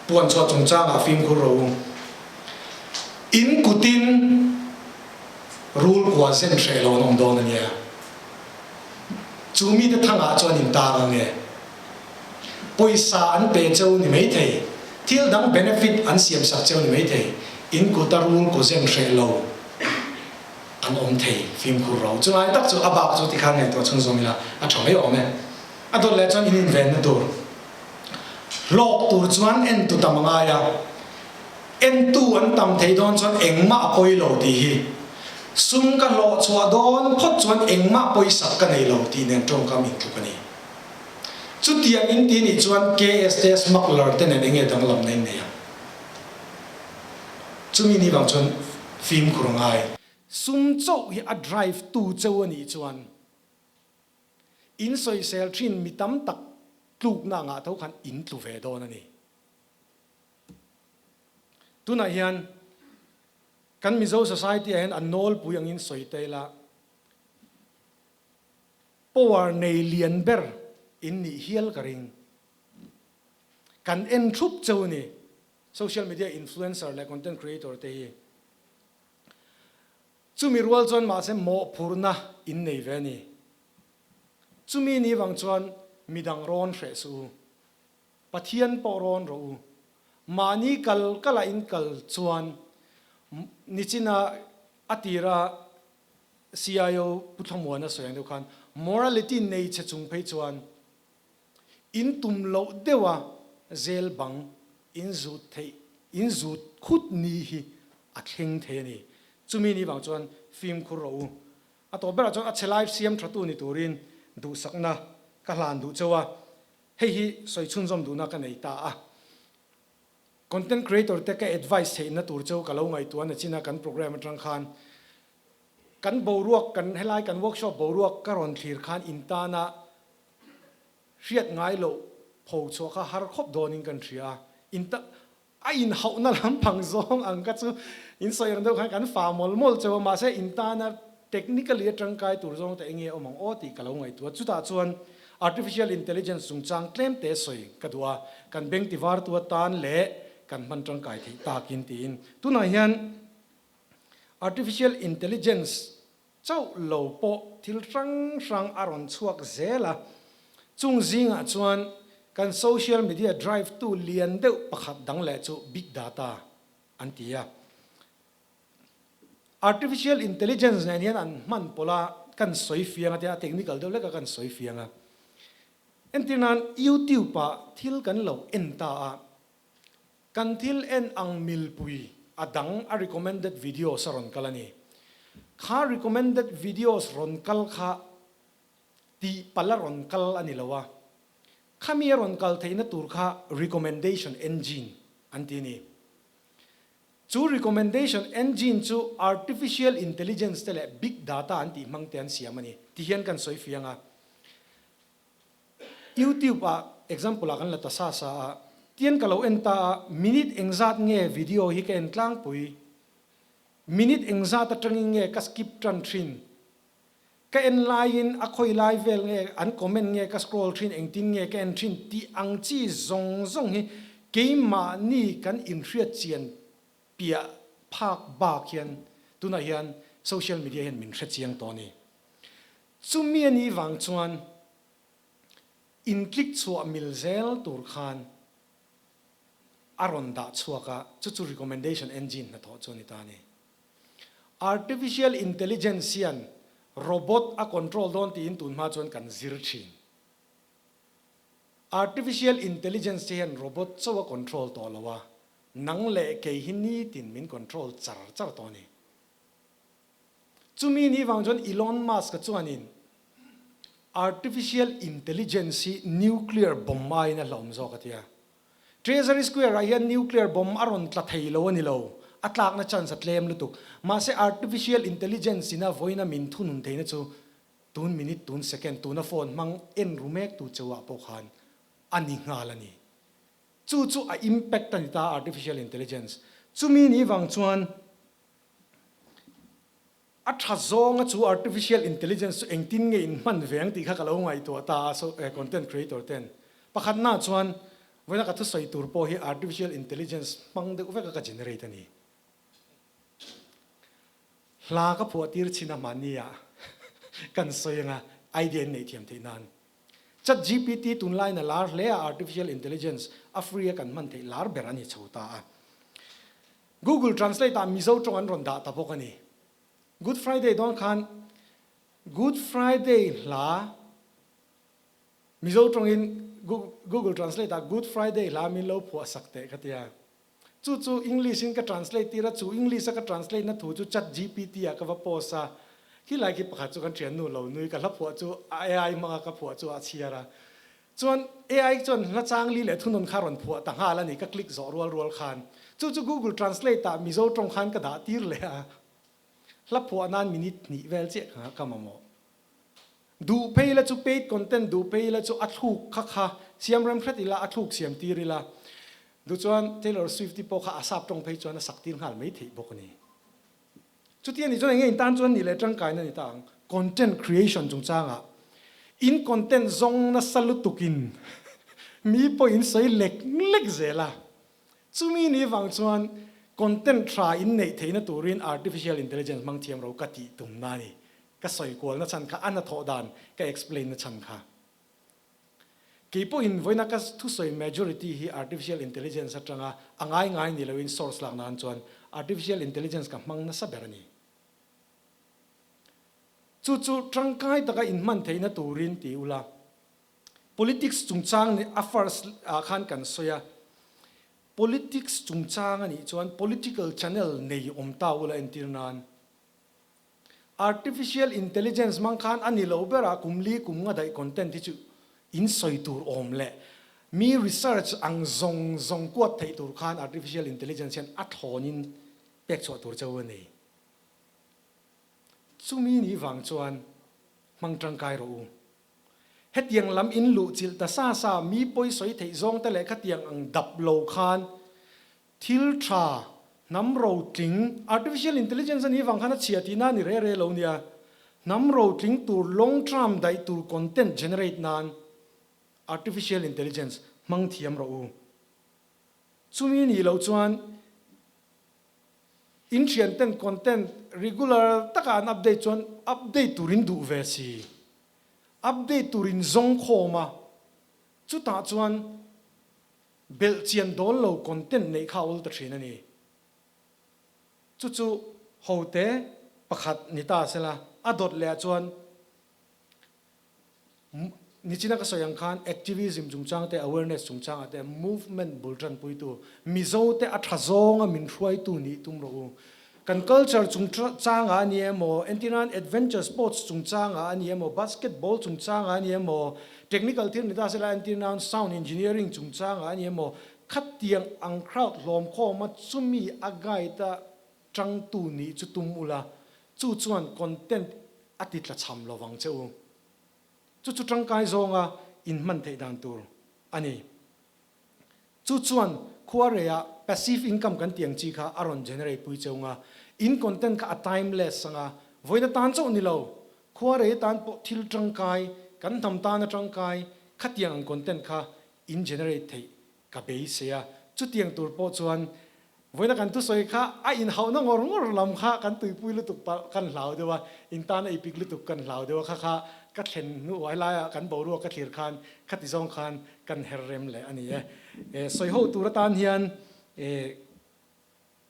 puan chhuah chungchangah fimkhur rawh u. In kutin rul kua zen hreh lo an awm dawn a nia. Chu mite thangah chuan in tang ang e. Pawisa an pe cheu ni maithei, thil dang benefit an siam sak cheu ni maithei, in kuta rul kaw zen hreh lo an awm thei fimkhur ro. Chulai tak chu a bak chu tikhan ngaihtuah chhunzawm ila a tha mai awm e. A dawt leh chuan in invenna tur hlawk tur chuan entu tam a ngai a, entu an tam thei dawn chuan engmah a pawi lo tih hi sum ka hlawh chhuah dawn phawt chuan engmah pawisak ka nei lo tih nen tawngkam intluk a ni. Chutiang in ti nih chuan KST smuggler te nen enge danglamna in nei ang? Chumi ni vang chuan fimkhur a ngai. Sum chauh hi a drive tu cheu a nih chuan in sawisel thin mi tam tak tlukna angah tho khan in tlu ve dawn a ni. Tunah hian kan Mizo society ah hian a nawlpui angin sawi ta ila, power nei lian ber in nih hial ka ring. Kan en thup cheu a ni. Social media influencer leh content creator te hi chumi rual chuan mahse mawhphurhna in nei ve a ni. Chumi ni vang chuan midang rawn hreh suh u. Pathian pawh rawn rawh u. Mahni kal kala in kal chuan nichina a tira CIO Pu Thlamuana sawi ang deuh khan morality nei che chung phei chuan In tum loh deuha zel bang in zut theih, in zut khut ni hi a thleng thei a ni. Chumi ni vang chuan fimkhur rawh u. A tawp berah chuan a chhe lai siam thatu ni turin duhsakna ka hlan duh cheu a, hei hi sawi chhunzawm duhna ka nei ta a. Content creator te ka advice theihna tur cheu ka lo ngaihtuah na chin a kan program atang khan kan boruak kan helai kan workshop boruak ka rawn thlir khan in tana Hriat ngai loh pho chhuah kha har khawp dawnin kan hria a, in ta a inhauhna lampang zawng ang kha chu in sawi ang deuh khan kan fa mawlh mawlh cheu a, mahse in tana technically a tangkai tur zawng te enge awm ang aw tih ka lo ngaihtuah. Chutah chuan artificial intelligence chungchang tlem te sawi ka duh a, kan beng tivartu atan leh kan hman tangkai theih takin tiin. Tunah hian artificial intelligence Chauh lo pawh thil hrang hrang a rawn chhuak zel a, chung zingah chuan kan social media drive tu lian deuh pakhat dang leh chu big data an ti a. Artificial intelligence nen hian an hman pawlh a, kan sawi fiang a tia a technical deuh hlek a kan sawi fiang a. Entir nan YouTube ah thil kan lo en ta a, Kan thil en ang milpui a dang a recommended videos a rawn kal a ni. Kha recommended videos rawn kal kha tih palh a rawn kal a ni lo a, khami a rawn kal theihna tur kha recommendation engine an ti a ni. Chu recommendation engine chu artificial intelligence te leh big data an tih hmang te an siam a ni ti hian kan sawi fiang a. YouTube ah example ah kan la ta sa sa a, tian ka lo en ta a, minute engzat nge video hi ka en tlangpui, minute engzat atangin nge ka skip tan thin, Ka en laiin a khawi lai vel nge an comment nge ka scroll thin engtin nge ka en thin tih ang chi zawng zawng hi keimahni kan inhriat chian piah phak bak hian tunah hian social media hian min hre chiang tawh a ni. Chumi a nih vang chuan in click chhuah mil zel tur khan a rawn dah chhuak a, chu chu recommendation engine hnathawh chu a ni ta a ni. Artificial intelligence hian robot a control dawn tiin tun hma chuan kan zir thin. Artificial intelligence te hian robot chauh a control tawh lo a, nang leh kei hi nitin min control char char tawh a ni. Chumi ni vang chuan Elon Musk-a chuanin artificial intelligence hi nuclear bomb aiin a hlauhawm zawk a ti a. Treasury Square ah hian nuclear bomb a rawn tla thei lo a ni lo, a tlakna chance a tlem lutuk. Mahse artificial intelligence in a vawiina min thunun theihna chu tun minute, tun second, tuna phone hmang en ru mek tu cheu ah pawh khan a ni nghal a ni. Chu chu a impact a ni ta artificial intelligence. Chumi ni vang chuan A tha zawnga chu artificial intelligence chu engtin nge in hman ve ang tih kha ka lo ngaihtuah ta a, so content creator ten pakhatna chuan vawiina ka thusawi tur pawh hi artificial intelligence hmang deuh veka ka generate a ni. Hla ka phuah tir chhin a mahni ah kan sawi anga idea in neih thiam theih nan. Chat GPT tunlaiin a lar hle a, artificial intelligence a free a kan hman theih lar ber a ni chho ta a. Google Translate ah Mizo tawng an rawn dah ta bawk a ni. Good Friday dawn khan Good Friday hla Mizo tawngin Google Translate ah Good Friday hla min lo phuah sak teh ka ti a. Chu chu English in ka translate tir a, chu English a ka translate na thu chu Chat GPT ah ka va post a. Khilai khi pakhat chu kan thiannu lo nui ka hla phuah chu AI hmanga ka phuah chu a chhiar a. Chuan AI chuan hla changli leh thunawn kha rawn phuah ta nghal a ni, ka click zawh rual rual khan. Chu chu Google Translate ah Mizo tawng khan ka dah tir leh a, hla phuah nan minute hnih vel chiah kha ka mamawh. Duh phei la chu paid content duh phei la chu a thluk kha kha siam rem hret ila, a thluk siam tir ila. Duh chuan Taylor Swift te pawh kha a sap tawng phei chuan a sak tir nghal mai theih bawk a ni. Chuti a nih chuan eng nge in tan chuan nih leh tangkaina ni ta ang? Content creation chungchangah in content zawng nasa lutukin mi pawh in sawi lek lek zel a. Chumi ni vang chuan content tha in neih theihna turin artificial intelligence hmang thiam ro ka tih tumna a ni. Ka sawi kualna chhan kha a hnathawh dan ka explain na chhan kha. Kei pawhin vawiina ka thusawi majority hi artificial intelligence atanga a ngai ngai ni loin source lak nan chuan artificial intelligence ka hmang nasa ber a ni. Chu chu tangkai taka inhman theihna turin ti ula. Politics chungchang nih a first ah khan kan sawi a, politics chungchang a nih chuan political channel nei awm ta ula entir nan Artificial intelligence hmang khan a ni lo berah kum li kum nga daih content hi chu in sawi tur awm leh mi research ang zawng zawng kuat theih tur khan artificial intelligence hian a thlawnin pek chhuah tur cheu a nei. Chumi ni vang chuan hmang tangkai rawh u. Hetiang lam in luh chilh ta sa sa mi pawi sawi theih zawng te leh khatiang ang dap lo khan Thil tha, hnam rotling, artificial intelligence a nih vang khan a chhia tihna a ni re re lo nia. Hnam rotling tur long term daih tur content generate nan artificial intelligence hmang thiam rawh u. Chumi nih loh chuan in thian ten content regular taka an update chuan update turin duh ve si. Update turin zawng khawm a, chutah chuan Belh chian dawl lo content neih kha a ul ta thin a ni. Chu chu hote pakhat ni ta sela, a dawt leh ah chuan nichina ka sawi ang khan activism chungchang te, awareness chungchang ah te movement bul tanpuitu Mizo te a tha zawnga min hruaitu nih tum rawh u. Kan culture chungchangah a ni emaw, entirnan adventure sports chungchangah a ni emaw, basketball chungchangah a ni emaw, technical thil ni ta sela entirnan sound engineering chungchangah a ni emaw, khatiang ang crowd hlawmkhawma chumi a guide a tangtu nih chu tum ula, chu chuan content a ti tlachham lovang che u. Chu chu tangkai zawnga inhman theih dan tur a ni. Chu chuan khuareiah passive income kan tih ang chi kha a rawn generate pui cheu nga, in content kha a timeless anga, vawiin atan chauh ni lo, khuarei atan pawh thil tangkai, kan hnam tana tangkai khatiang ang content kha in generate theih ka beisei a. Chutiang tur pawh chuan vawiina kan thusawi kha a inhauhna ngawr ngawr lam kha kan tuipui lutuk palh kan hlau deuh a, in tana ipik lutuk kan hlau deuh a, kha kha ka thlen hnu helaiah kan boruak ka thlir khan khati zawng khan kan her rem leh a ni e. Sawi ho tur atan hian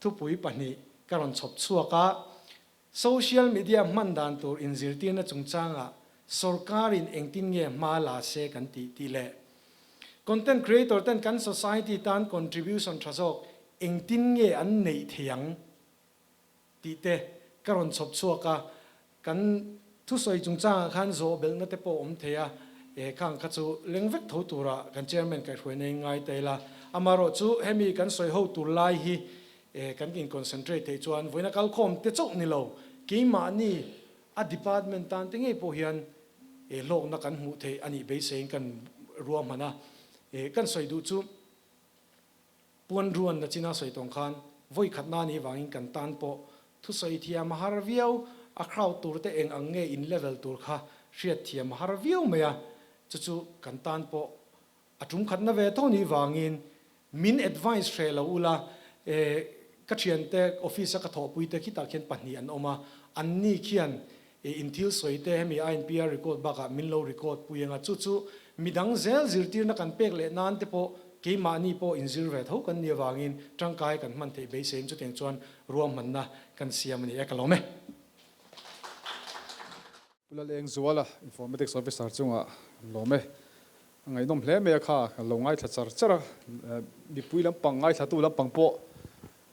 thupui pahnih ka rawn chhawp chhuak a, social media hman dan tur inzirtirna chungchangah sorkarin engtin nge hma la se kan tih tih leh content creator ten kan society tan contribution tha zawk engtin nge an neih thei ang tih te ka rawn chhawp chhuak a, kan thusawi chungchangah khan zawh belhna te pawh awm thei a, e khang kha chu leng vek tho tura kan chairman kaihhruaina in ngai ta ila, amaherawh chu hemi kan sawi ho tur lai hi e kan in concentrate theih chuan vawiina kalkhawm te chauh ni lo, keimahni a department tan te ngei pawh hian e hlawkna kan hmuh theih a nih beiseiin kan ruahman a, e kan sawi duh chu. Puanruan na china sawi tawng khan vawi khat na nih vangin kan tan pawh thusawi thiam a har viau, a crowd tur te eng ang nge in level tur kha hriat thiam a har viau mai a, chu chu kan tan pawh a tum khat na ve tho nih vangin min advice hreh lo ula, e ka thiante office a ka thawhpui te khitah khian pahnih an awm a, an ni khian e in thil sawi te hemi INPR record bakah min lo record pui anga chu chu midang zel zirtirna kan pek leh nan te pawh keimahni pawh inzir ve tho kan nih avangin tangkai kan hman theih beiseiin chutiang chuan ruahmanna kan siam a ni e ka lawm e. Pu Lalengzuala, Informatics Officer chungah kan lawm e. A ngaihnawm hle mai a kha, kan lo ngaithla char char a, mipui lampang ngaithlatu lampang pawh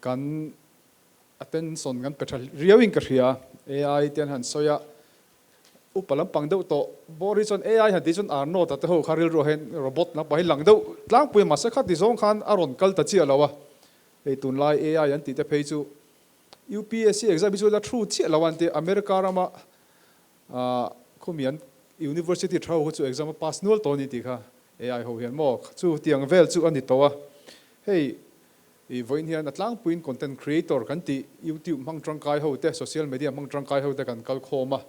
kan Attention kan pe tha riauin ka hria. AI te an han sawi a, upa lampang deuh tawh bawr hi chuan AI han tih chuan Arnold a te ho kha rilru ah hian robot lampang hi lang deuh tlangpui a, mahse khati zawng khan a rawn kal ta chiah lo a. Hei tunlai AI an tih te phei chu UPSC exam hi chu la thu chiah lo a an ti. America rama khumi an university tha ho kha chu exam a pass nual tawh a ni tih kha AI ho hian maw chu tiang vel chu a ni tawh a. Hei I vawiin hian a tlangpuiin content creator kan tih YouTube hmang tangkai ho te, social media hmang tangkai ho te kan kal khawm a,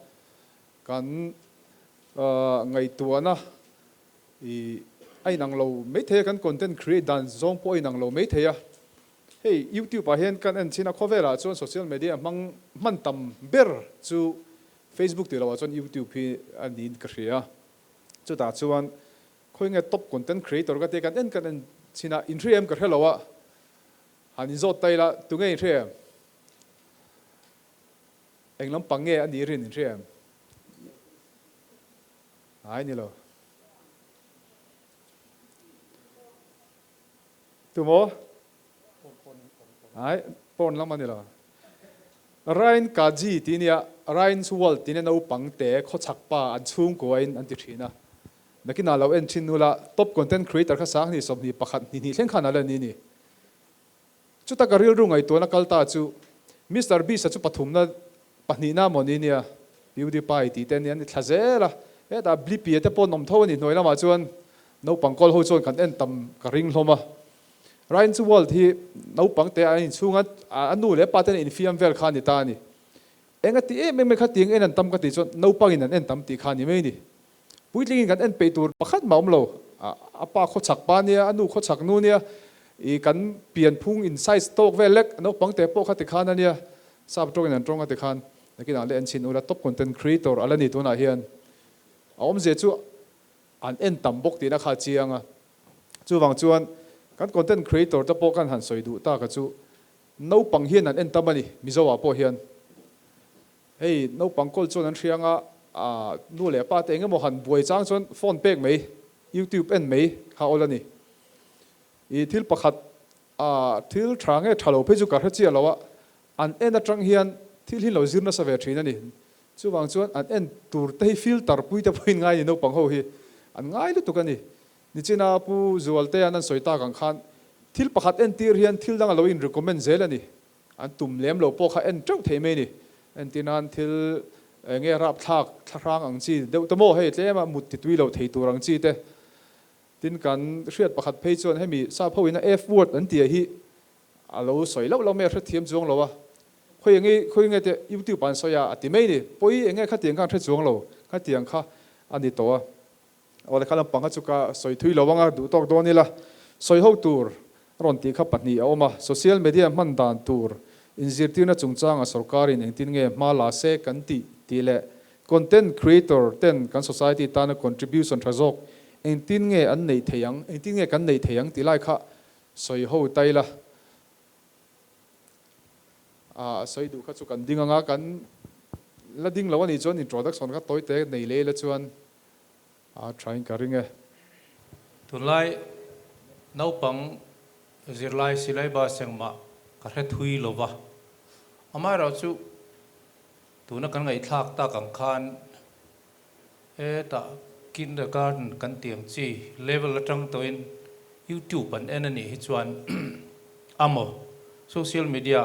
kan ngaihtuahna i a inang lo mai thei a, kan content create dan zawng pawh a inang lo mai thei a. Hei YouTube ah hian kan en chin a, khawvelah chuan social media hmang hman tam ber chu Facebook tih lohah chuan YouTube hi a niin ka hria. Chutah chuan Khawi nge top content creator ka tia kan en kan en chin a, in hria em ka hre lo a, han in zawt ta ila tunge in hria em? Eng lampang nge a nih rin in hria em? Ai ni lo. Tumaw? Ai, porn lam a ni lo. Ryan Kaji tih nia, Ryan's World tih nia naupang te khawchhak pa an chhungkuain an ti thin a. Nakinah lo en thin nula, top content creator kha 20 21 hnih hnih thleng khan a la ni ni. Chuta ka rilru ngaihtuahna kal ta chu Mister Beast a chu pathumna pahnihna maw ni nia, PewDiePie tih te ania ni thla zel a, hetah Blippi a te pawh an awm tho a ni hnuai lamah chuan naupang kawl ho chuan kan en tam ka ring hlawm a. Ryan chu world hi naupang te an inchhung a, a nu leh a pa ten infiam vel kha a ni ta a ni. Eng a ti em em mai kha tiang en an tam ka tih chuan naupangin an en tam tih kha a ni mai a ni. Puitlingin kan en peih tur pakhat mah awm lo. A pa khawchhak pa nia, a nu khawchhak nu nia, i kan pianphung in size tawk vel lek naupang te pawh kha ti khan a nia, sap tawngin an tawng a ti khan nakinah leh en chhin ula top content creator a la ni tunah hian a awmzia chu an en tam bawk tihna kha a chiang a. Chuvang chuan kan content creator te pawh kan han sawi duh tak a chu naupang hian an en tam a ni, Mizo ah pawh hian. Hei naupang kawl chuan an hria anga nu leh pa te eng emaw han buai chang chuan phone pek mai, YouTube en mai kha awl a ni. I thil pakhat thil tha nge tha lo phei chu ka hre chiah lo a, An en atang hian thil hi lo zir nasa ve thin a ni. Chuvang chuan an en tur te hi filter pui te pawhin ngai a ni naupang ho hi an ngai lutuk a ni. Nichina Pu Zualtea'n an sawi tak ang khan thil pakhat entir hian thil dang a lo in recommend zel a ni. An tum lem lo pawh kha en teuh thei mai a ni. Entir nan thil enge rapthlak thlahrang ang chi deuh te maw hei tlema mut ti tui lo thei tur ang chi te. Tin kan hriat pakhat phei chuan hemi sap ho ina F word an tih hi A lo sawi loh loh mai a hrethiam chuang lo a, khawi enge khawi nge teh YouTube ah an sawi a, a ti mai ni. Pawi enge khatiang kha an hre chuang lo, khatiang kha a ni tawh a. Awle kha lampang kha chu ka sawi thui lo ang a, duh tawk dawn ila. Sawi ho tur a rawn tih kha pahnih a awm a, social media hman dan tur inzirtirna chungchanga sorkarin engtin nge hma la se kan tih tih leh content creator ten kan society tana contribution tha zawk engtin nge an neih theih ang, engtin nge kan neih theih ang tih lai kha Sawi ho tai la. A sawi duh kha chu kan ding anga kan la ding lo anih chuan introduction kha tawi te nei leh ila chuan a tha in ka ring e. Tunlai naupang zirlai silai bus engmah ka hre thui lo va, amaherawhchu tuna kan ngaihthlak tak ang khan Hetah kindergarten kan tih ang chi level atang tawhin YouTube an en a nih hi chuan amaw social media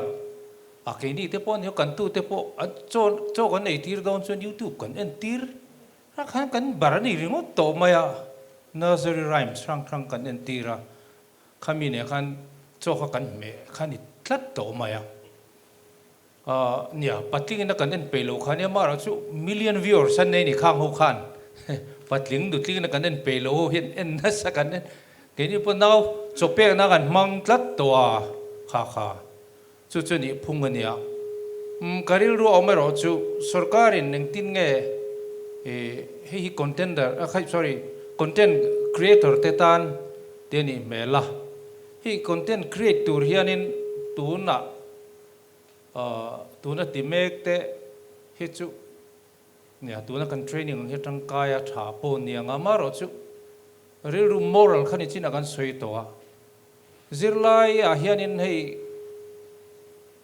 a keini te pawh ania kan tute pawh an chaw chaw kan ei tir dawn chuan YouTube kan en tir a khan kan bar a ni ringawt tawh mai a nursery rhymes hrang hrang kan en tir a khami nen khan chaw kha kan hmeh kha ni tlat tawh mai a. Nia, patling ina kan en peih loh kha nia, mahrawh chu million viewers an nei ni khang ho khan patling dutling ina kan en peih loh ho hian en nasa kan en keini pawh nau chaw pekna kan hmang tlat tawh a kha kha chu chu nih phung a nia. Umm ka rilru a awm erawh chu sorkarin engtin nge hei hi contender sorry content creator te tan te a nih hmel a, hei content create tur hianin tunah Tuna ti mek te hi chu nia tuna kan training ang hi tangkai a tha pawh ni ang a, amaherawh chu rilru moral kha ni chin a kan sawi tawh a, zirlai ah hianin hei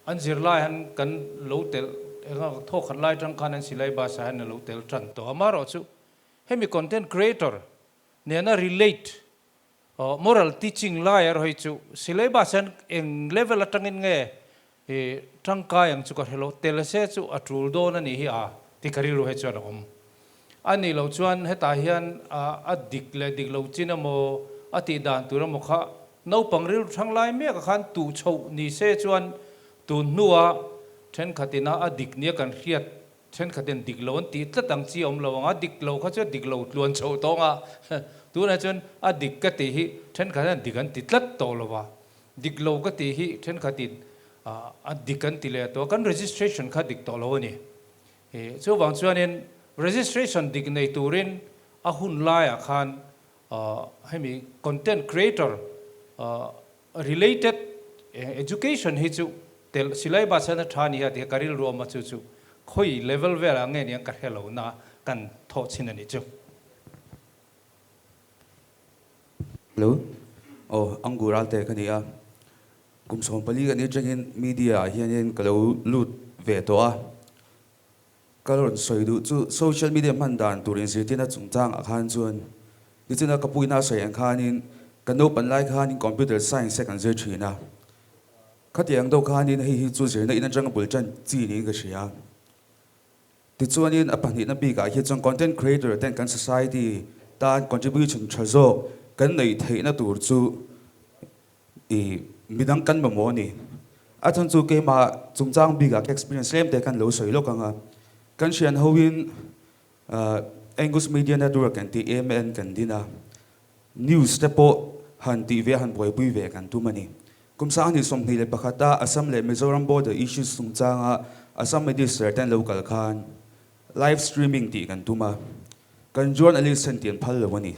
an zirlai han kan lo telh eng a thawk khat lai tang khan an syllabus ah hian a lo tel tan tawh a, amaherawh chu hemi content creator nena relate Moral teaching lai erawh hi chu syllabus hian eng level atangin nge tangkai ang chu ka hre lo, tel se chu a tul dawn a nih hi a ti ka rilru he chuan a awm. A nih loh chuan hetah hian a dik leh dik lo chin emaw a tih dan tur emaw kha naupang rilru thang lai mek ah khan tuh chhoh ni se chuan tun hnua thenkhatin a dik nia kan hriat Thenkhatin dik lo an tih tlat ang chi a awm lo ang a, dik lo kha chu a dik lo tluan chhoh tawng a, tunah chuan a dik ka tih hi thenkhat hian dik an ti tlat tawh lo va, dik lo ka tih hi thenkhatin a dik an ti leh tawh a, kan registration kha dik tawh lo a ni. Chuvang chuanin registration dik nei turin a hun laiah khan hemi content creator Related education hi chu tel syllabus hian a tha ni a ti a ka rilru awm a chu chu khawi level velah nge niang ka hre lo na kan thawh chhin a ni chu. Hello. Aw, Angur Alte ka ni a. Kum 14 ka nih atangin media ah hianin ka lo lut ve tawh a. Ka rawn sawi duh chu social media hman dan tur inzirtirna chungchang ah khan chuan nichina ka puina a sawi ang khanin kan naupan lai khanin computer science te kan zir thin a, khatiang deuh khanin hei hi chu zirna in atanga bul tan chi niin ka hria. Tichuanin a pahnihna bikah hi chuan content creator ten kan society tan contribution tha zawk kan neih theihna tur chu I midang kan mamawh a ni. A chhan chu keimah chungchang bikah ka experience tlem te khan lo sawi lawk ang a. Kan hrian hoin Angus Media Network kan tih AMN kan din a. News te pawh han tih ve a han buaipui ve kan tum a ni. Kum 2021 a Assam leh Mizoram border issues chungchanga Assam Minister ten lo kal khan live streaming tih kan tum a. Kan journalist ten tih an phal lo a ni.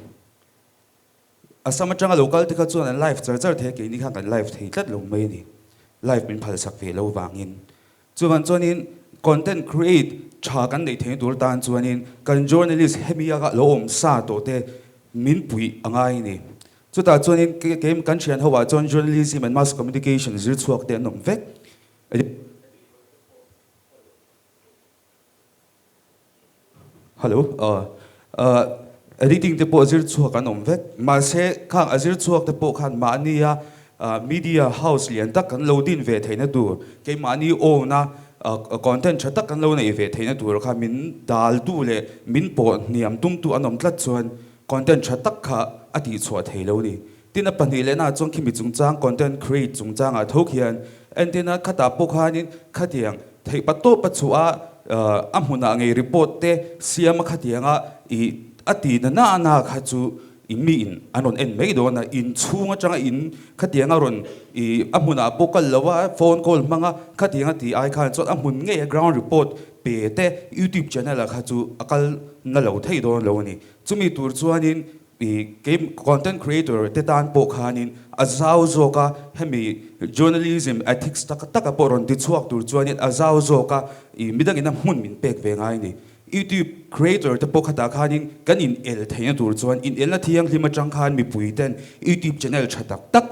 Assam atanga lo kal te kha chuan an live char char thei a, keini khan kan live thei tlat lo mai a ni. Live min phalsak ve lo vangin. Chuvan chuanin content create tha kan neih theihna tur tan chuanin kan journalist hemi a lo awm sa tawh te min puih a ngai a ni. Chutah chuanin kei kan thian ho ah chuan journalism and mass communication zir chhuak te an awm vek. Hello, aw editing te pawh zir chhuak an awm vek. Mahse khang a zir chhuak te pawh khan mahnia media house lian tak kan lo din ve theihna tur, keimahni own a content tha tak kan lo neih ve theihna tur kha min daltu leh min pawh hniam tumtu an awm tlat chuan content tha tak kha a tihchhuah thei lo ni. Tin a pahnih lehna chuan khimi chungchang content create chungchangah tho khian entirna khatah pawh khanin khatiang theih pa tawp a chhuah a, a hmunah ngei report te siam a khatianga ih a ti na na na kha chu i miin an rawn en mai dawn a, inchhung atanga in khatianga rawn ih a hmunah pawh kal lo a phone call hmanga khatianga tih ai khan chuan a hmun ngei a ground report pe te youtube channel ah kha chu a kal na lo thei dawn lo a ni. Chumi tur chuanin I kei content creator te tan pawh khanin a zau zawk a, hemi journalism ethics tak taka pawh rawn ti chhuak tur chuanin a zau zawk a, i midangin a hmun min pek ve ngai a ni. YouTube creator te pawh khatah khanin kan in el theihna tur chuan inelna thianghlim atang khan mipui ten YouTube channel tha tak tak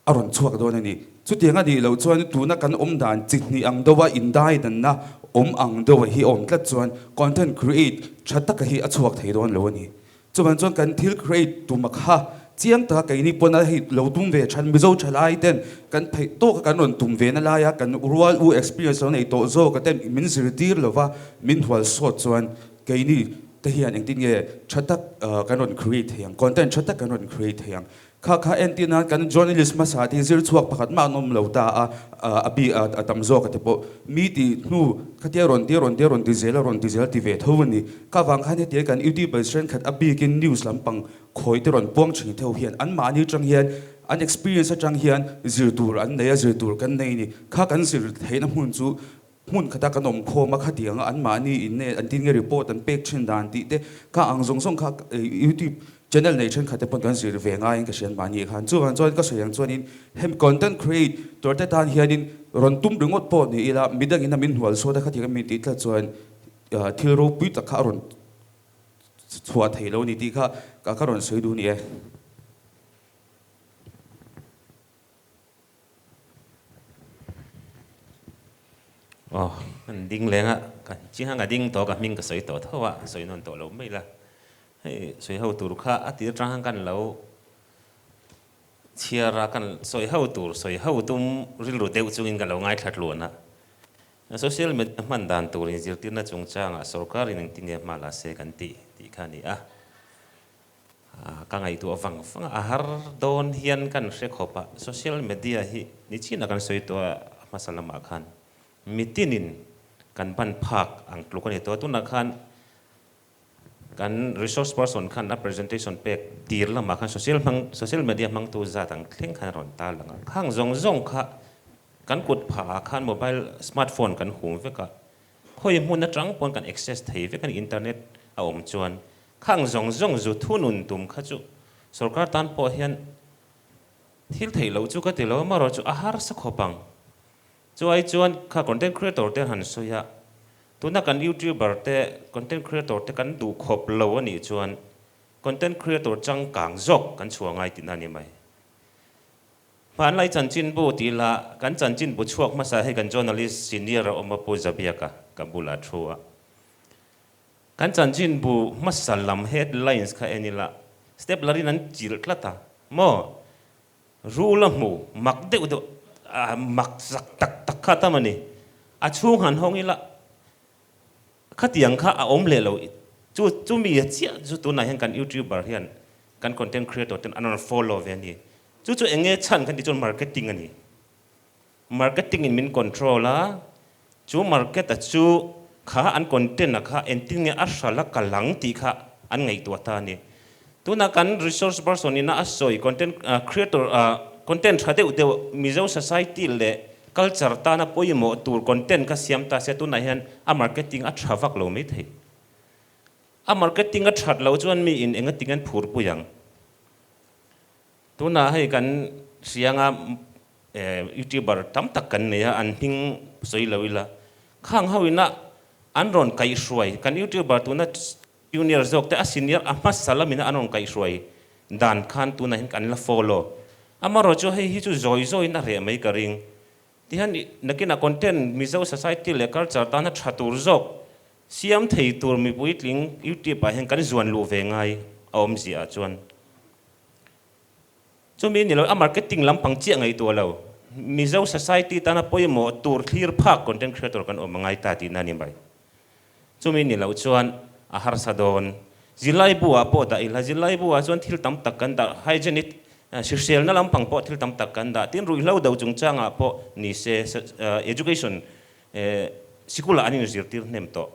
a rawn chhuak dawn a ni. Chutiang a nih loh chuan tuna kan awm dan chi hnih ang deuha indaidanna awm ang deuha hi a awm tlat chuan content create tha taka hi a chhuak thei dawn lo a ni. Chuvang chuan kan thil create tuma kha chiang taka keini pawn a hei lo tum ve than Mizo thalai ten kan theih tawka kan rawn tum ve na laia kan rual u experience lo nei tawh zawka ten min zirtir lova min hual sawt chuan keini te hian engtin nge tha tak kan rawn create thei ang, content tha tak kan rawn create thei ang. Kha kha entir nan kan journalist hmasa te hi zir chhuak pakhat mah an awm lo ta a, a bi a tam zawk a ti pawh mi tih hnu khatia rawn ti rawn ti rawn ti zel a rawn ti zel ti ve tho a ni. Kha vang khan hetiang kan youtubers thenkhat a bikin news lampang khawi te rawn puang thin theuh hian anmahni atang hian an experience atang hian zir tur an nei a zir tur kan nei a ni. Kha kan zir theihna hmun chu Hmun khata kan awm khawm a, khatianga anmahni in nge an tin nge report an pek thin dan tih te kha ang zawng zawng kha YouTube channel nei thenkhat te pawn kan zir ve ngaiin ka hria anmahni khan. Chuvang chuan ka sawi ang chuanin hemi content create tur te tan hianin rawn tum ringawt pawh ni ila midangin a min hnual sawt a khatianga min tih tlat chuan thil ropui tak kha a rawn chhuah thei lo a ni tih kha ka rawn sawi duh a ni e. Aw, kan ding leng a, ka chi hang a ding tawh ka hming ka sawi tawh tho a, sawi nawn tawh lo mai la. Hei sawi ho tur kha a tir atang khan kan lo chhiar a, kan sawi ho tur sawi ho tum rilru deuh chungin ka lo ngaithla tluan a. Social media hman dan tur inzirtirna chungchangah sorkarin engtin nge hma la se kan tih tih kha a ni a. Ka ngaihtuah vang vang a, a har dawn hian kan hre khawp a, social media hi ni chin a kan sawi tawh a hmasa lamah khan mitinin kan ban phak ang tluk a ni tawh a, tunah khan kan resource person khan a presentation pek tir lamah khan social hmang social media hmangtu zat ang thleng khan a rawn tar lang a, khang zawng zawng kha kan kut phah ah khan mobile smartphone kan hum vek a, khawi hmun atang pawn kan access thei vek a ni internet a awm chuan. Khang zawng zawng zu thunun tum kha chu sorkar tan pawh hian thil theih loh chu ka ti lo, amaherawh chu a harsa khawp ang. Chu ai chuan kha content creator te han sawi a, tuna kan youtuber te content creator te kan duh khawp lo a nih chuan content creator changkang zawk kan chhuah ngai tihna a ni mai. Hmanlai chanchinbu tih lah kan chanchinbu chhuak hmasa hei kan journalist senior a awm a Pu Zabiaka ka bulah thu a. Kan chanchinbu hmasa lam headlines kha en ila, stapler in an chilh tlat a, maw? Rul a hmu mak deuh deuh, a mak zak tak tak kha tam a ni. A chhung han hawng ila, khatiang kha a awm leh lo. Chu chumi a chiah chu tunah hian kan youtuber hian kan content creator ten an rawn follow ve a ni. Chu chu eng nge chhan kan tih chuan marketing a ni. Marketing in min control a, chu market a chu kha an content a kha engtin nge a hral a kal ang tih kha an ngaihtuah ta a ni. Tunah kan resource person ina a sawi content creator content tha deuh deuh Mizo society leh culture tana pawimawh tur content kha siam ta se tunah hian a marketing a tha vak lo maithei. A marketing a that loh chuan mi in engatinge an phur pui ang. Tunah hei kan hrianga youtuber tam tak kan nei a, an hming sawi lo ila, khang ho ina an rawn kaihhruai, kan youtuber tuna junior zawk te a senior a hmasa lamina an rawn kaihhruai dan khan tunah hian kan la follow. Amaherawh chu hei hi chu zawi zawiin a reh mai ka ring. Tihian nakinah content Mizo society leh culture tana tha tur zawk. Siam thei tur mi puitling YouTube ah hian kan zuan luh ve ngai a awmzia ah chuan chumi ni lo a marketing lampang chiah ngaihtuah lo Mizo society tana pawimawh tur thlir phak content creator kan awm a ngai ta tihna a ni mai. Chumi ni loh chuan a harsa dawn. Zirlaibu ah pawh dah ila, zirlaibu ah chuan thil tam tak kan dah, hygienic hriselna lampang pawh thil tam tak kan dah, tin ruihhlo do chungchangah pawh ni se education Sikulah an inzirtir hnem tawh.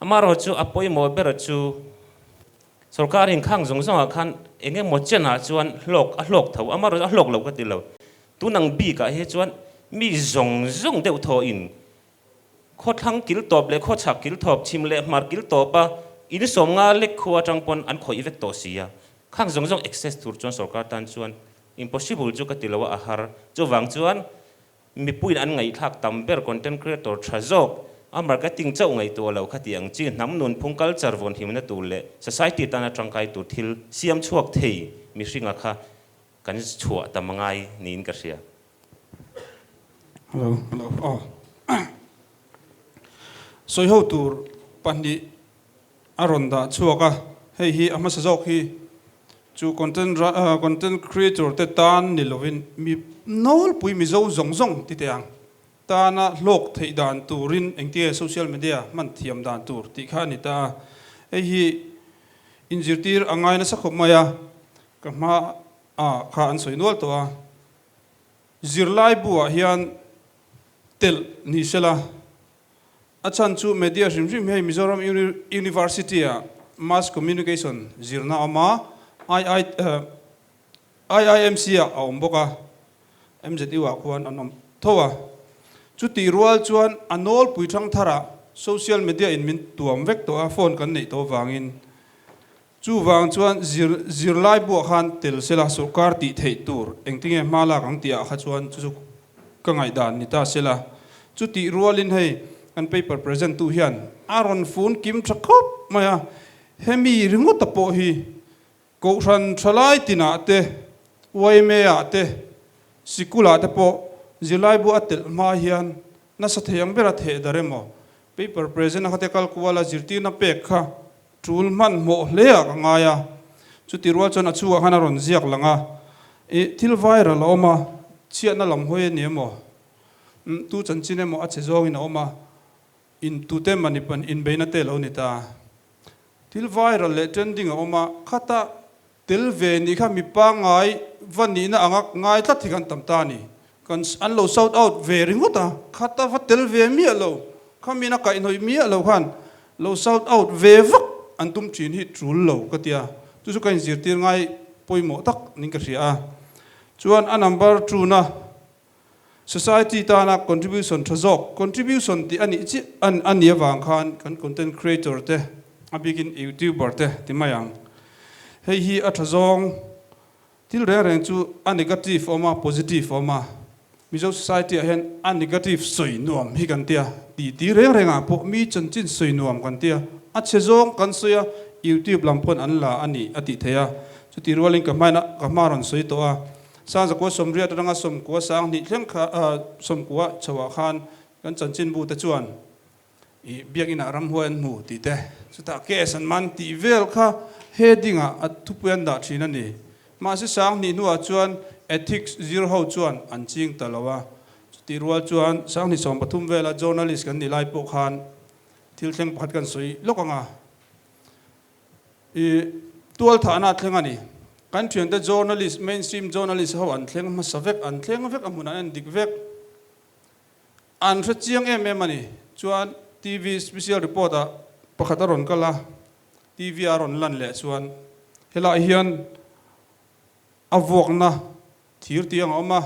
Amaherawhchu a pawimawh ber chu sorkar inkhang zawng zawngah khan eng emaw chenah chuan hlawk a hlawk tho, amaherawhchu a hlawk lo ka ti lo. Tun ang bikah hi chuan mi zawng zawng deuh thawhin khawthlang kil tawp leh khawchhak kil thawp, chhim leh hmar kil tawpa insawm nga lek khua atang pawn an khawih vek tawh si a. Khang zawng zawng access tur chuan sorkar tan chuan impossible chu ka ti lo a, a har. Chuvang chuan Mipuiin an ngaihthlak tam ber content creator tha zawk a marketing chauh ngaihtuah lo kha tih ang chi hnam nunphung culture vawn himna tur leh society tana tangkai tur thil siam chhuak thei mihringa kha kan chhuah tam angai niin ka hria. Hello, hello, aw. Sawiho tur pahnih a rawn dah chhuak a, hei hi a hmasa zawk hi chu content content creator te tan ni lovin mi nawlpui Mizo zawng zawng ti teh ang tana hlawk theih dan turin engtinge social media hman thiam dan tur tih kha a ni ta a, hei hi inzirtir a ngai nasa khawp mai a, ka hma ah kha an sawi nual tawh a, zirlai bu ah hian telh ni sela. A chhan chu media hrim hrim hei Mizoram University-ah Mass Communication zirna a awm a, IIMC-ah a awm bawk a, MZU-ah khuan an awm tho a. Chutih rual chuan a nawlpui thang tharah social media-in min tuam vek tawh a, phone kan neih tawh avangin. Chuvang chuan zir zirlai buah khan tel sela sorkar tih theih tur engtinge hma lak ang tihah kha chuan chu chu ka ngaihdan ni ta sela. Chutih rualin hei kan paper present tu hian a rawn fun kim tha khawp mai a, hemi ringawta pawh hi Kohhran thalai tinah te, yma ah te, sikulah te pawh zirlai bu a telh hma hian nasa thei ang bera theh dar emaw paper present a khate kal kuala zirtirna pek kha Tul hmanhmawh hle ah ka ngai a, chuti rual chuan a chhungah khan a rawn ziak lang a, ih thil viral a awm a, chhiatna lam hawi a ni emaw, umm tu chanchin emaw a che zawngin a awm a, in tute mani pan inbeina te lo ni ta. Thil viral leh trending a awm a, khata tel ve nih kha mi pangngai va nihna anga ngai tlat hi kan tam ta a ni. Kan an lo shout out ve ringawt a, khata va tel ve miah lo, khamiin a kaihhnawih miah lo khan lo shout out ve vak an tum thin hi tul lo ka tia, chu chu ka inzirtir ngai pawimawh tak niin ka hria a. Chuan a number tuna society tana contribution tha zawk, contribution tih a nih chiah a nih avang khan kan content creator te a bikin youtuber te ti mai ang. Hei hi a tha zawng. Thil reng reng chu a negative awm a, positive awm a. Mizo society ah hian a negative sawi nuam hi kan tia, ti ti reng reng ah pawh mi chanchin sawi nuam kan tia, a chhe zawng kan sawi a, YouTube lam pawn an la a ni a tih theih a. Chuti rualin ka hmain ka hma rawn sawi tawh a, Sangzakua sawmriat atanga sawmkua sanghnih thleng kha sawmkua chho ah khan kan chanchinbu te chuan I biakinah ramhuai an hmu tih te, chutah case an man tih vel kha heading ah a thupui an dah thin a ni. Mahse Sanghnih hnuah chuan ethics zir ho chuan an ching ta lo a, chutih rual chuan Sanghnih 13 vela journalist kan nih lai pawh khan thil thleng pakhat kan sawi lawk ang a, I tualthahna a thleng a ni. Kan thiante journalist, mainstream journalist ho an thleng hmasa vek, an thleng vek a hmunah an en dik vek. An hre chiang em em a ni. Chuan TV special report ah pakhat a rawn kal a, TV a rawn lan leh chuan helaiah hian a vuakna thir tiang a awm a,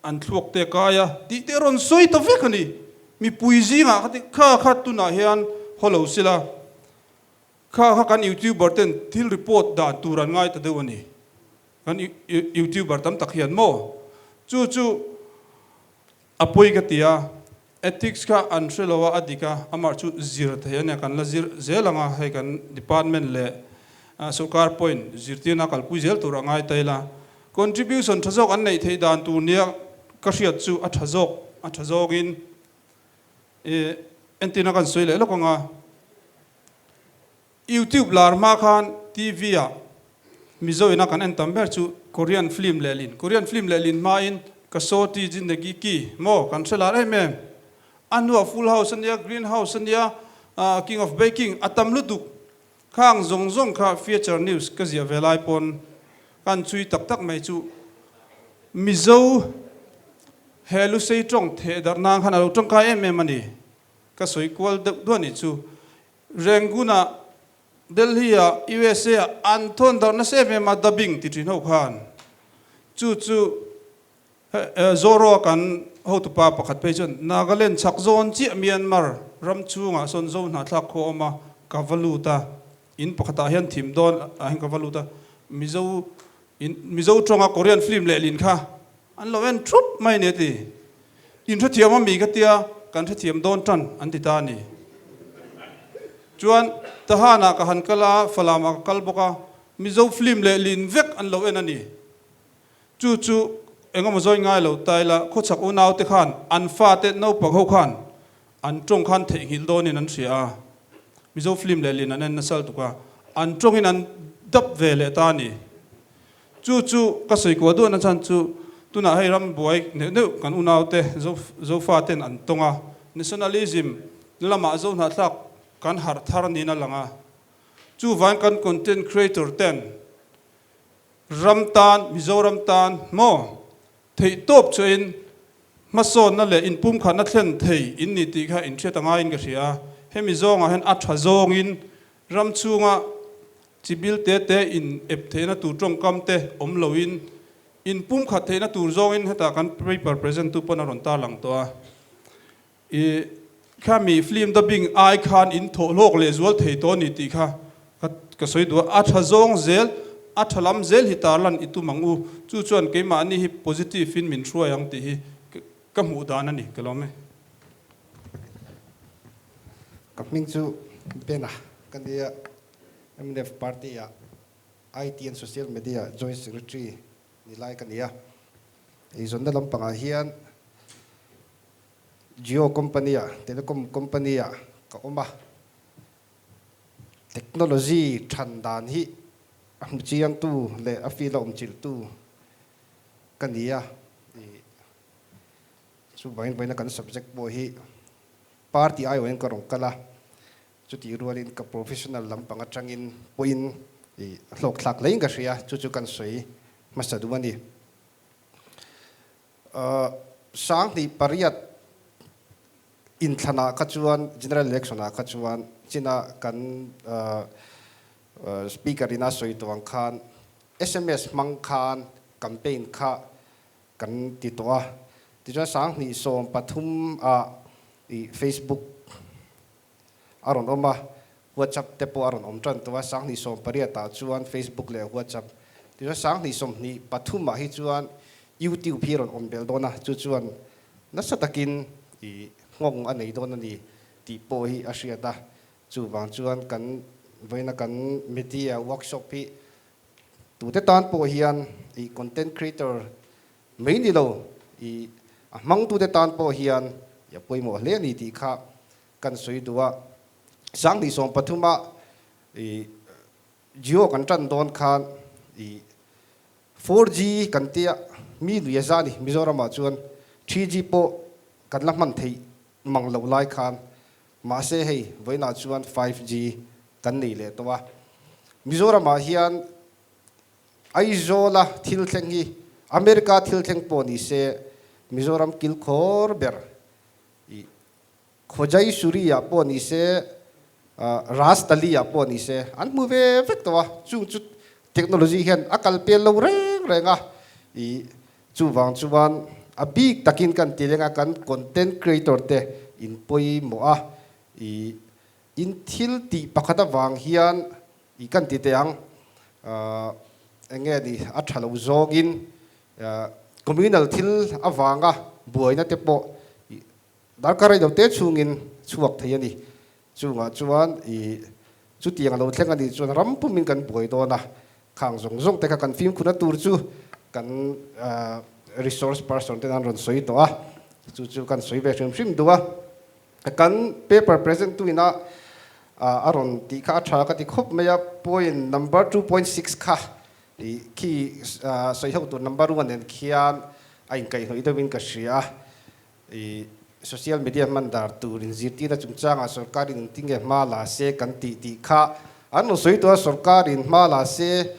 an thluak te kai a tih te a rawn sawi ta vek a ni. Mipui zingah kha ti kha kha tunah hian haw lo sila, kha kha kan youtuber ten thil report dan tur an ngai ta deuh a ni. Kan youtuber tam tak hian maw chu chu A pawi ka ti a, ethics kha an hre lo a, a dik a, amah chu zir thei a nia, kan la zir zel ang a, hei kan department leh sorkar pawhin zirtirna kalpui zel tur a ngai ta ila, contribution tha zawk an neih theih dan tur nia ka hriat chu a tha zawk, a tha zawngin. Entirna kan sawi leh lawk ang a, YouTube lar hma khan TV ah Mizo ina kan en tam ber chu Korean film lehlin. Korean film lehlin hmain Kasawti Jindagi Ki maw kan hre lar em em. A hnuah Full House a nia, Green House a nia, King of Baking a tam lutuk. Khang zawng zawng kha Feature News ka ziah ve lai pawn kan chui tak tak mai chu Mizo he Lusei tawng theh darh nan khan a lo tangkai em em a ni. Ka sawi kual deuh duah nih chu. Rangoon-ah, Delhi-ah, USA-ah an thawn darh nasa em em a dubbing ti thin ho khan. Chu chu Zoro-a kan hotupa pakhat phei chuan Nagaland chhak zawn chiah Myanmar ram chhungah sawn Zo hnahthlak khaw awm a, ka va lut a, in pakhatah hian thim dawn ah hian ka va lut a, Mizo in Mizo tawnga Korean film lehlin kha an lo en thup mai a ni a ti. In hrethiam a mi ka tia, kan hrethiam dawn tan an ti ta a ni. Chuan Tahanah ka han kal a, Falamah ka kal bawk a, Mizo film lehlin vek an lo en a ni. Chu chu engemaw zawi ngai lo ta ila, khawchhak unaute khan an fate naupang ho khan an tawng khan theihnghilh dawnin an hria a, Mizo film leh lin an en nasal tuk a, an tawngin an dap ve leh ta a ni. Chu chu ka sawi kuah duahna chhan chu tunah hei ram buai neuh neuh kan unaute Zofaten an tawng a, nationalism lamah Zohnahthlak kan harh thar niin a lang a, chuvangin kan content creator ten Ram tan, Mizoram tan maw theih tawp chuain hmasawnna leh inpumkhatna thlen thei in ni tih kha inhriat a ngaiin ka hria a. Hemi zawngah hian a tha zawngin ram chhunga chibil te te in ep theihna tur tawngkam te awm loin inpumkhat theihna tur zawngin hetah kan paper present tu pawn a rawn tarlang tawh a. I khami film dubbing ai khan in thawh hlawk leh zual thei tawh a ni tih kha ka sawi duh a, a tha zawng zel, a tha lam zel hi tarlan i tum ang u, chu chuan keimahni hi positive in min hruai ang tih hi ka hmuh dan a ni, ka lawm e. Ka hming chu Bena ka nia, mnf party ah IT and Social Media Joint Secretary ni lai ka ni a, eizawnna lampangah hian Jio company ah, telecom company ah ka awm a, technology than dan hi a hmu chiangtu leh a field a awm chilhtu ka ni a, ih chuvangin vawiina kan subject pawh hi party aiawhin ka rawn kal a, chutih rualin ka professional lampang atangin pawhin ih hlawkthlak hlein ka hria, chu chu kan sawi hmasa duh a ni. 2008 inthlanah kha chuan General Election ah kha chuan china kan Speaker in a sawi tawh ang khan sms hmang khan campaign kha kan ti tawh a, tichuan 2013 ah ih Facebook a rawn awm a, WhatsApp te pawh a rawn awm tan tawh a, 2018 ah chuan Facebook leh WhatsApp, tichuan 2023 ah hi chuan YouTube hi a rawn awm belh dawn a, chu chuan nasa takin ih nghawng a nei dawn a ni tih pawh hi a hriat a, chuvang chuan kan vawiina kan media workshop hi tute tan pawh hian ih content creator Mai ni lo, i a hmangtute tan pawh hian i a pawimawh hle a ni tih kha kan sawi duh a. 2013 a i Jio kan tan dawn khan i 4G kan tia mi lui a za a ni. Mizoramah chuan 3G pawh kan la hman theih mang loh lai khan mahse hei vawiinah chuan 5G kan nei leh tawh a. Mizoramah hian Aizawla thil thleng hi America thil thleng pawh ni se Mizoram kilkhawr ber i Khawjaisuri ah pawh ni se Rajtali ah pawh ni se an hmu ve vek tawh a, chung chu technology hian a kal pel lo reng reng a, i chuvang chuan a bik takin kan ti reng a kan content creator te in pawimawh a, i in thil tih pakhat avang hian I kan ti teh ang, eng nge ni a tha lo zawngin communal thil avanga buaina te pawh darkar rei lo te chhungin chhuak thei a ni. Chungah chuan i chutiang a lo thleng a nih chuan ram pumin kan buai dawn a, khang zawng zawng te kha kan fimkhurna tur chu kan resource person ten an rawn sawi tawh a, chu chu kan sawi ve hrim hrim duh a. Kan paper present tu ina a rawn tih kha a tha ka ti khawp mai a, point number 2.6 kha i khi sawi ho tur number 1 nen khian a inkaihhnawih deuhin ka hria a. I social media hman dar tur inzirtirna chungchangah sorkarin engtinge hma la se kan tih tih kha an rawn sawi tawh a, sorkarin hma la se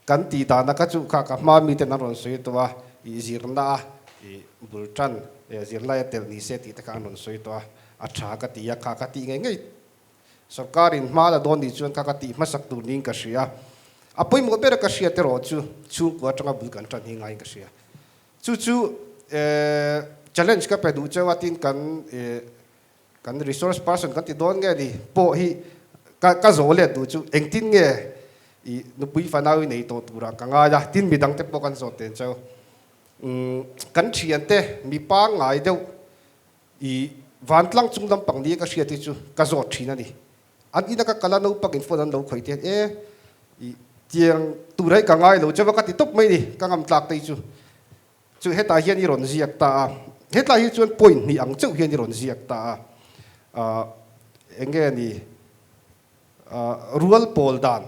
kan tih dana kha chu kha ka hma miten an rawn sawi tawh a, i zirna a i bul tan zirlai a telh ni se tih te kha an rawn sawi tawh a, a tha ka ti a, kha ka tih ngei ngei sorkarin hma la dawn nih chuan kha ka tih hmasak tur niin ka hria. A pawimawh ber a ka hriat erawh chu chhungkua atanga bul kan tan hi ngaiin ka hria. Chu chu challenge ka pe duh cheu a tin kan kan resource person kan ti dawn nge ni pawh hi ka ka zawh let duh chu engtin nge i nupui fanau i nei tawh turah ka ngai a tin midang te pawh kan zawh ten cheu kan thian te mi pangngai deuh i vantlang chung lampang ni ka hriat hi chu ka zawt thin a ni. An ina ka kal a naupang in phone an lo khawih te hian e i tiang tur hi ka ngai lo chauh a ka ti tawp mai ni ka ngam tlak te hi chu chu hetah hian i rawn ziak ta a hetlai hi chuan point hnih ang chauh hian i rawn ziak ta a ah eng nge ni ah rual pawl dan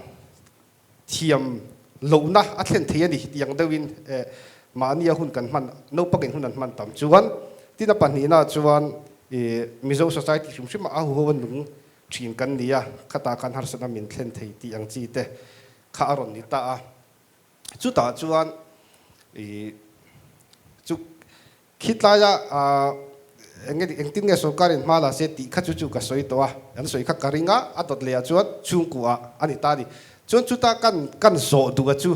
thiam lohna a thlen thei a ni tiang deuhin eh mahnia hun kan hman naupang in hun an hman tam chuan tin a pahnihna chuan ih Mizo society hrim hrim ah a huho a nung thin kan ni a khatah khan harsatna min thlen thei tih ang chi te kha a rawn ni ta a chutah chuan ih chu Khitlaia eng nge engtin nge sorkarin hma la se tih kha chu chu ka sawi tawh a, an sawi kha ka ring a, a dawt leh ah chuan chhungkuah a ni ta a ni. Chuan chuta kan kan zawh duh a chu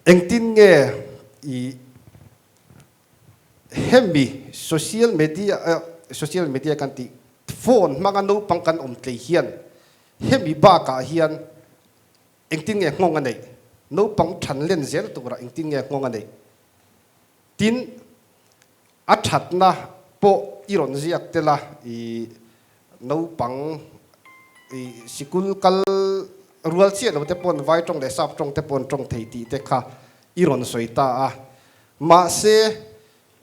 engtin nge i hemi social media social media kan tih phone hmanga naupang kan awm tlei hian hemi bakah hian Engtin nge nghawng a neih? Naupang than len zel turah engtin nge nghawng a neih? Tin, a thatna pawh i rawn ziak tel a, i naupang i sikul kal rual chiah lo te pawn vai tawng leh sap tawng te pawn tawng thei tih te kha i rawn sawi ta a. Mahse,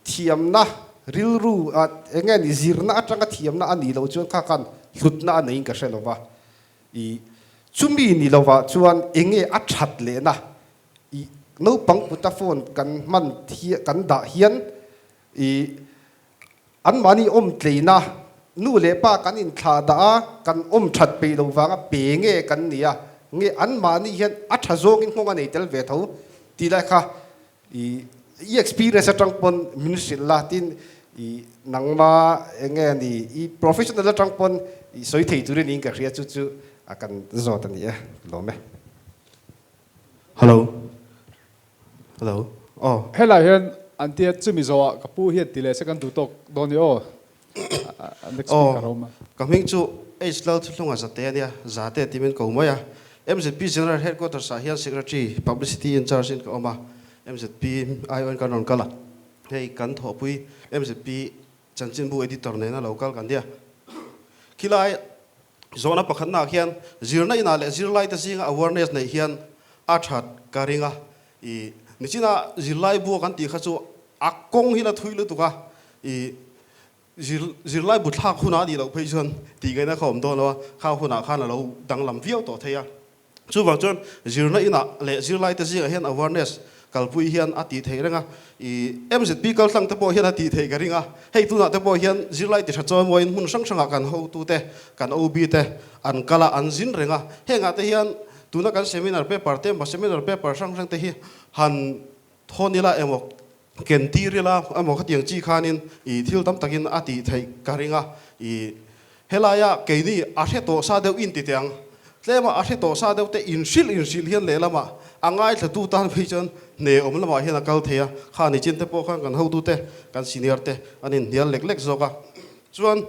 thiamna rilru a eng nge ni zirna atanga thiamna a nih loh chuan kha khan hlutna a neiin ka hre lo va. I chumi ni lovah chuan enge a that lehna i naupang kuta phone kan hman kan dah hian i anmahni awm tleina nu leh pa kan inthlah dah a kan awm that peih lo vanga pe nge kan ni a nge anmahni hian a tha zawngin nghawng a nei tel ve tho tih lai kha I i experience atang pawn min hrilh la tin i nangma eng nge ni i professional atang pawn i sawi thei turin niin ka hria chu chu a kan zawt a ni e lawm e. Hello. Hello. Aw. Helai hian an tia chumi zawhah ka pu hian ti leh se kan duh tawk dawn i aw. Next speaker a awm a. Ka hming chu H Lalthuhlunga Zate a nia, Zate tih min ko mai a. MZP General Headquarters ah hian Secretary, Publicity in charge in ka awm a, MZP aiawhin kan rawn kal a. Hei kan thawhpui MZP chanchinbu editor nena lo kal kan nia. Khilai zawhna pakhatnaah khian zirna inah leh zirlaite zinga awareness neih hian a that ka ring a. I nichina zirlai bua kan tih kha chu a kawng hi la thui lutuk a, i zir zirlai bu thlak hunah a nih loh phei chuan tih ngaihna kha awm dawn lo a, kha hunah khan a lo danglam viau tawh thei a. Chuvang chuan zirna inah leh zirlaite zingah hian awareness kalpui hian a tih theih reng a, i MZP kaltlang te pawh hian a tih theih ka ring a, hei tunah te pawh hian zirlai ti tha chawimawiin hmun hrang hrangah kan hotute, kan OB te an kal a, an zin reng a, hengah te hian Tuna kan seminar paper te emaw seminar paper hrang hrang te hi han thawn ila emaw ken tir ila emaw khatiang chi khanin ih thil tam takin a tih theih ka ring a, ih helaia keini a hre tawh sa deuh in ti teh ang, tlema a hre tawh sa deuh te inhrilh inhrilh hian lehlamah a ngaithlatu tan phei chuan hne awm lamah hian a kal thei a, kha ni chin te pawh khan kan hotute kan senior te an inhnial lek lek zawk a, chuan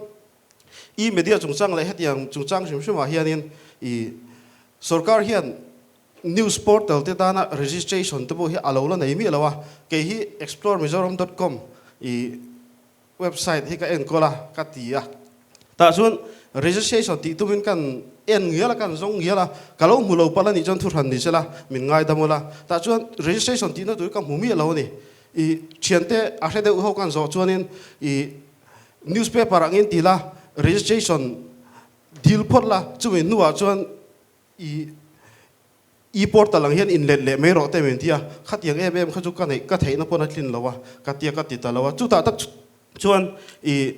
I media chungchang leh hetiang chungchang hrim hrimah hianin i sorkar hian news portal te tana registration te pawh hi a lo la nei miah lo a, kei hi exploremizoram dot com i website hi ka enkawl a ka ti a, tah chuan registration tih tumin kan en ngial a, kan zawng ngial a, ka lo hmu lo palh a nih chuan thuhran ni sela min ngaidam ula, tah chuan registration tihna tur hi ka hmu miah lo a ni, i thiante a hre deuh ho kan zawh chuanin i. Newspaper angin ti la, registration dil phawt la, chumi hnuah chuan i e-portal ang hian inlet leh mai rawh te min ti a, khatiang em em kha chu ka neih ka theihna pawn a tlin lo a, ka tia ka ti ta lo a, chutah tak chuan i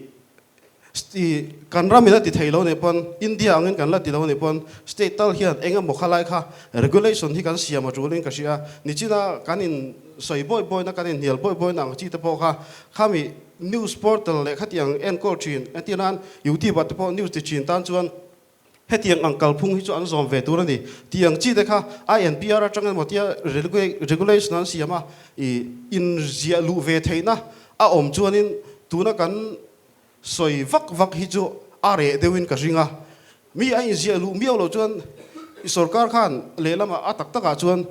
i kan ramin a ti thei lo nih pawn India angin kan la ti lo nih pawn state tal hian eng emaw khalai kha regulation hi kan siam a tulin ka hria a, nichina kan in sawi bawi bawina kan inhnial bawi bawina ang chi te pawh kha khami News portal leh khatiang enkawl thin entir nan YouTube ah te pawh news ti thin tan chuan hetiang ang kalphung hi chu an zawm ve tur a ni. Tiang chi te kha INPR atang emaw tia regulation an siam a, ih inziah luh ve theihna a awm chuanin tuna kan sawi vak vak hi chu a reh deuhin ka ring a. Mi a inziah luh miau loh chuan sorkar khan lehlamah a tak takah chuan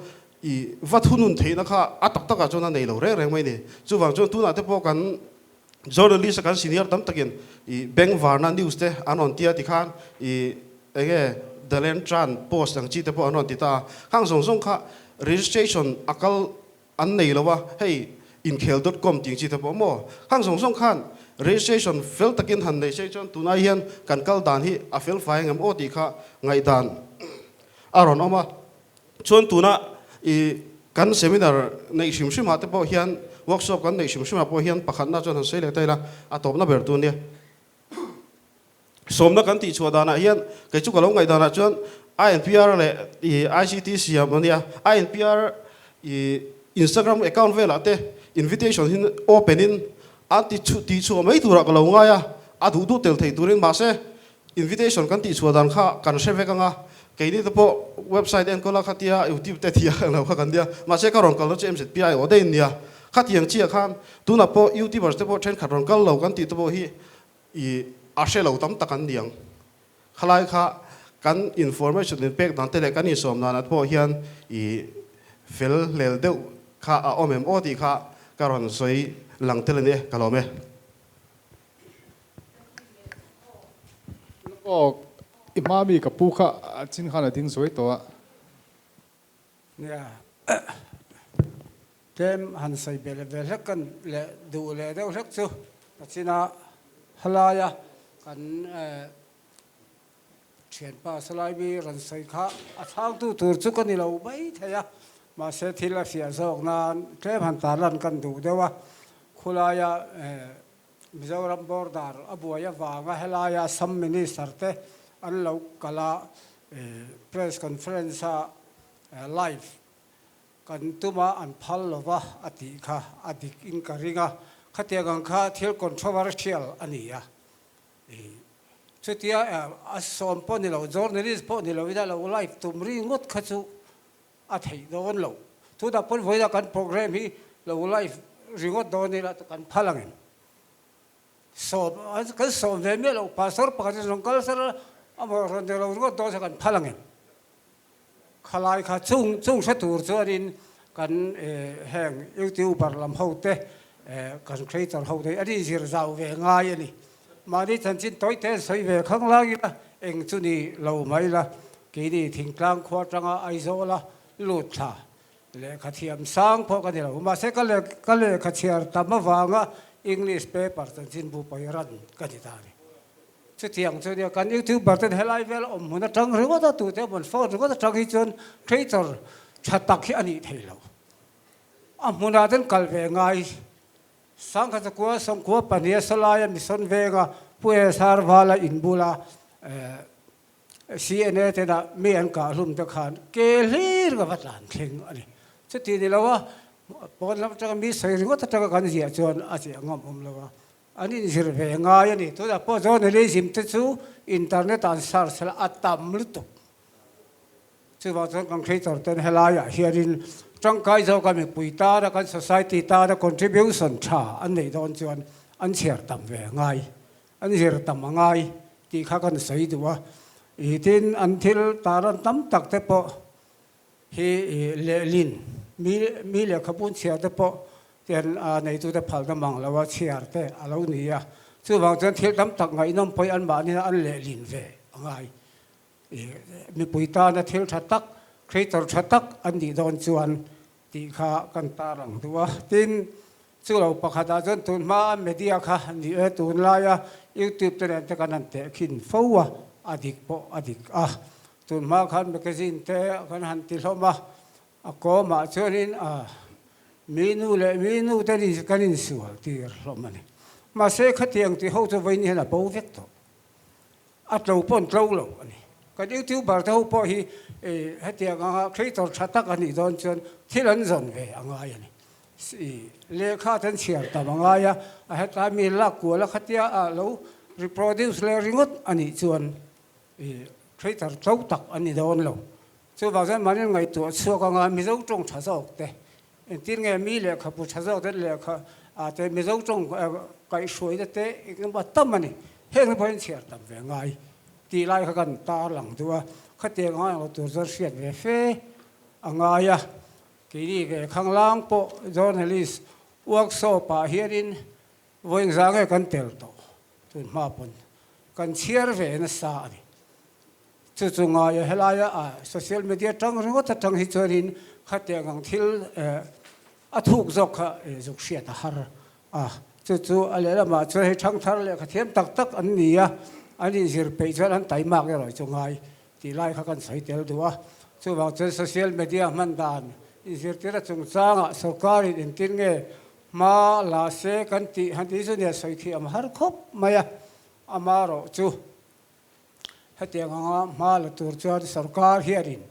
I va thunun theihna kha a tak takah chuan a nei lo reng reng mai ni. Chuvang chuan tunah te pawh kan journalist a kan senior tam takin i bengvarna news te an rawn tia tikhan i enge The Lantern post ang chi te pawh an rawn ti ta a. Khang zawng zawng kha registration a kal an nei lo a, hei inkhel dot com tih ang chi te pawh maw. Khang zawng zawng khan registration fel takin han nei se chuan tunai hian kan kal dan hi a fel fai angem aw tih kha ngaihdan a rawn awm a. Chuan tuna i kan seminar neih hrim hrim ah te pawh hian workshop kan neih hrim hrim ah pawh hian pakhatna chuan han sawi leh ta ila a tawpna ber tu ania. Sawmna kan tih chhuah danah hian kei chu ka lo ngaih danah chuan INPR leh i ICT siam ania. INPR i Instagram account velah te invitation hi open in an ti tih chhuah mai turah ka lo ngai a, a duh duh tel thei turin mahse Invitation kan tih chhuah dan kha kan hre vek anga, keini te pawh website enkawl a khatia YouTube te thia ang lo kha kan nia, mahse ka rawn kal na chu MZPI aw daih nia, khatiang chiah khan tunah pawh YouTubers te pawh thenkhat rawn kal lo kan tih te pawh hi i a hre lo tam tak an niang. Khalai kha kan information in pek dan te leh kan insawm dan ah te pawh hian i fel hlel deuh kha a awm em aw tih kha ka rawn sawi lang tel a ni e, ka lawm e. Aw, i hma mi ka pu kha a chin khan a ding zuai tawh a. Nia, tlem han sawi belh ve hlek kan leh duh leh deuh hlek chu a chin a, halaia kan thianpa salai mi rawn sawi kha a chhangtu tur chu ka ni lo mai thei a, mahse thil a fiah zawk nan tlem han tarlan kan duh deuh a, khulaia Mizoram border a buai avanga helaia Assam Minister te an lo kal a, press conference a live kan tum a an phal lova a tih kha a dik in ka ring a, khatiang ang kha thil controversial a ni a, chutia a sawm pawh ni lo journalist pawh ni lo ina lo live tum ri ngawt kha chu a theih dawn lo. Tunah pawn vawiinah kan program hi lo live ringawt dawn ila kan phal ang em? Sawm kan sawm ve miah lo, pastor pakhat in rawn kal sar a, amah rawn ti lo ringawt dawn se kan phal ang em? Khalai kha chung chung hre tur chuanin kan heng youtuber lam ho te kan creator ho te hi an inzir zau ve ngai a ni. Mahni chanchin tawi te an sawi ve khang lang ila eng chu ni lo mai la, keini thingtlang khua atanga Aizawla lut thla lehkha thiam sang pawh ka ni lo. Mahse ka ka lehkha chhiar tam avanga English paper chanchinbu pawi ran ka ni ta a ni. Chutiang chu nia kan youtuber ten helai vel awm hmun atang ringawt a tute awm an phone ringawt atang hi chuan creator tha tak hi a nih thei lo. A hmunah ten kal ve ngai Sangkhat zakua sawmkua pahniha sawlaia mission venga Pu SR Vala in bula CNA tena mi an kah hlum te khan ke hlir ka va tlan thleng a ni. Chuti ni lo a, pawn lam atanga mi sawi ringawt atanga kan ziah chuan a ziah ngam awm lo a, an inzir ve ngai a ni. Tunah pawh journalism te chu internet ah an search la a tam lutuk. Chuvang chuan kan creator ten helaiah hianin tangkai zawka mipui tana kan society tana contribution tha an neih dawn chuan an chhiar tam ve a ngai, an zir tam a ngai tih kha kan sawi duh a. Ih tin an thil taran tam tak te pawh hi ih lehlin mi mi lehkhabu an chhiar te pawh ten a neitute phalna mang lo a chhiar te a lo ni a. Chuvang chuan thil tam tak ngaihnawm pawhin anmahni an lehlin ve a ngai. Mipui tana thil tha tak, creator tha tak an nih dawn chuan tih kha kan tar ang duh a. Tin, Chu lo pakhatah chuan tun hmaa media kha ni e, tunlaia YouTube te nen te kan han tehkhin fo a, a dik pawh a dik a. Tun hma khan magazine te kan han ti hlawm a, a kawmah chuanin a mi nu leh mi nu te nin kan insual tir hlawm a ni. Mahse khatiang ti ho chu vawiin hian a bo vek tawh. A tlo pawh an tlo lo a ni. Kan YouTuber te ho pawh hi hetiang anga creator tha tak a nih dawn chuan thil an zawn ve a ngai a ni. Lehkha te an chhiar tam a ngai a, a hetlai mi lak kual a khatia a lo reproduce leh ringawt a nih chuan creator tlo tak a ni dawn lo. Chuvang chuan mahni ngaihtuah chhuak anga Mizo tawng tha zawk te, engtin nge mi lehkhabu tha zawk te lehkha ah te Mizo tawng kaihhruaina te engemaw tam a ni. Heng te pawh hian chhiar tam ve ngai tih lai kha kan tarlang duh a, khatiang anga englo tur chuan hriat ve fe a ngai a. Keini ve khanglang pawh journalist workshop ah hianin vawiin za nge kan tel tawh tun hma pawn kan chhiar ve nasa a ni. Chu chu ngaia helaia a social media tang ringawt atang hi chuanin khatiang ang thil a thuk zawk kha zuk hriat a har a. Chu chu a lehlamah chuan hei thangthar lehkha thiam tak tak an ni a, an inzir peih chuan an taimak erawh chu ngai tih lai kha kan sawi tel duh a. Chuvang chuan social media hman dan inzirtir a chungchangah sorkarin engtin nge hma la se kan tih han tih chu nia sawi thiam har khawp mai a, amarawh chu hetiang anga hma la tur chuan sorkar hianin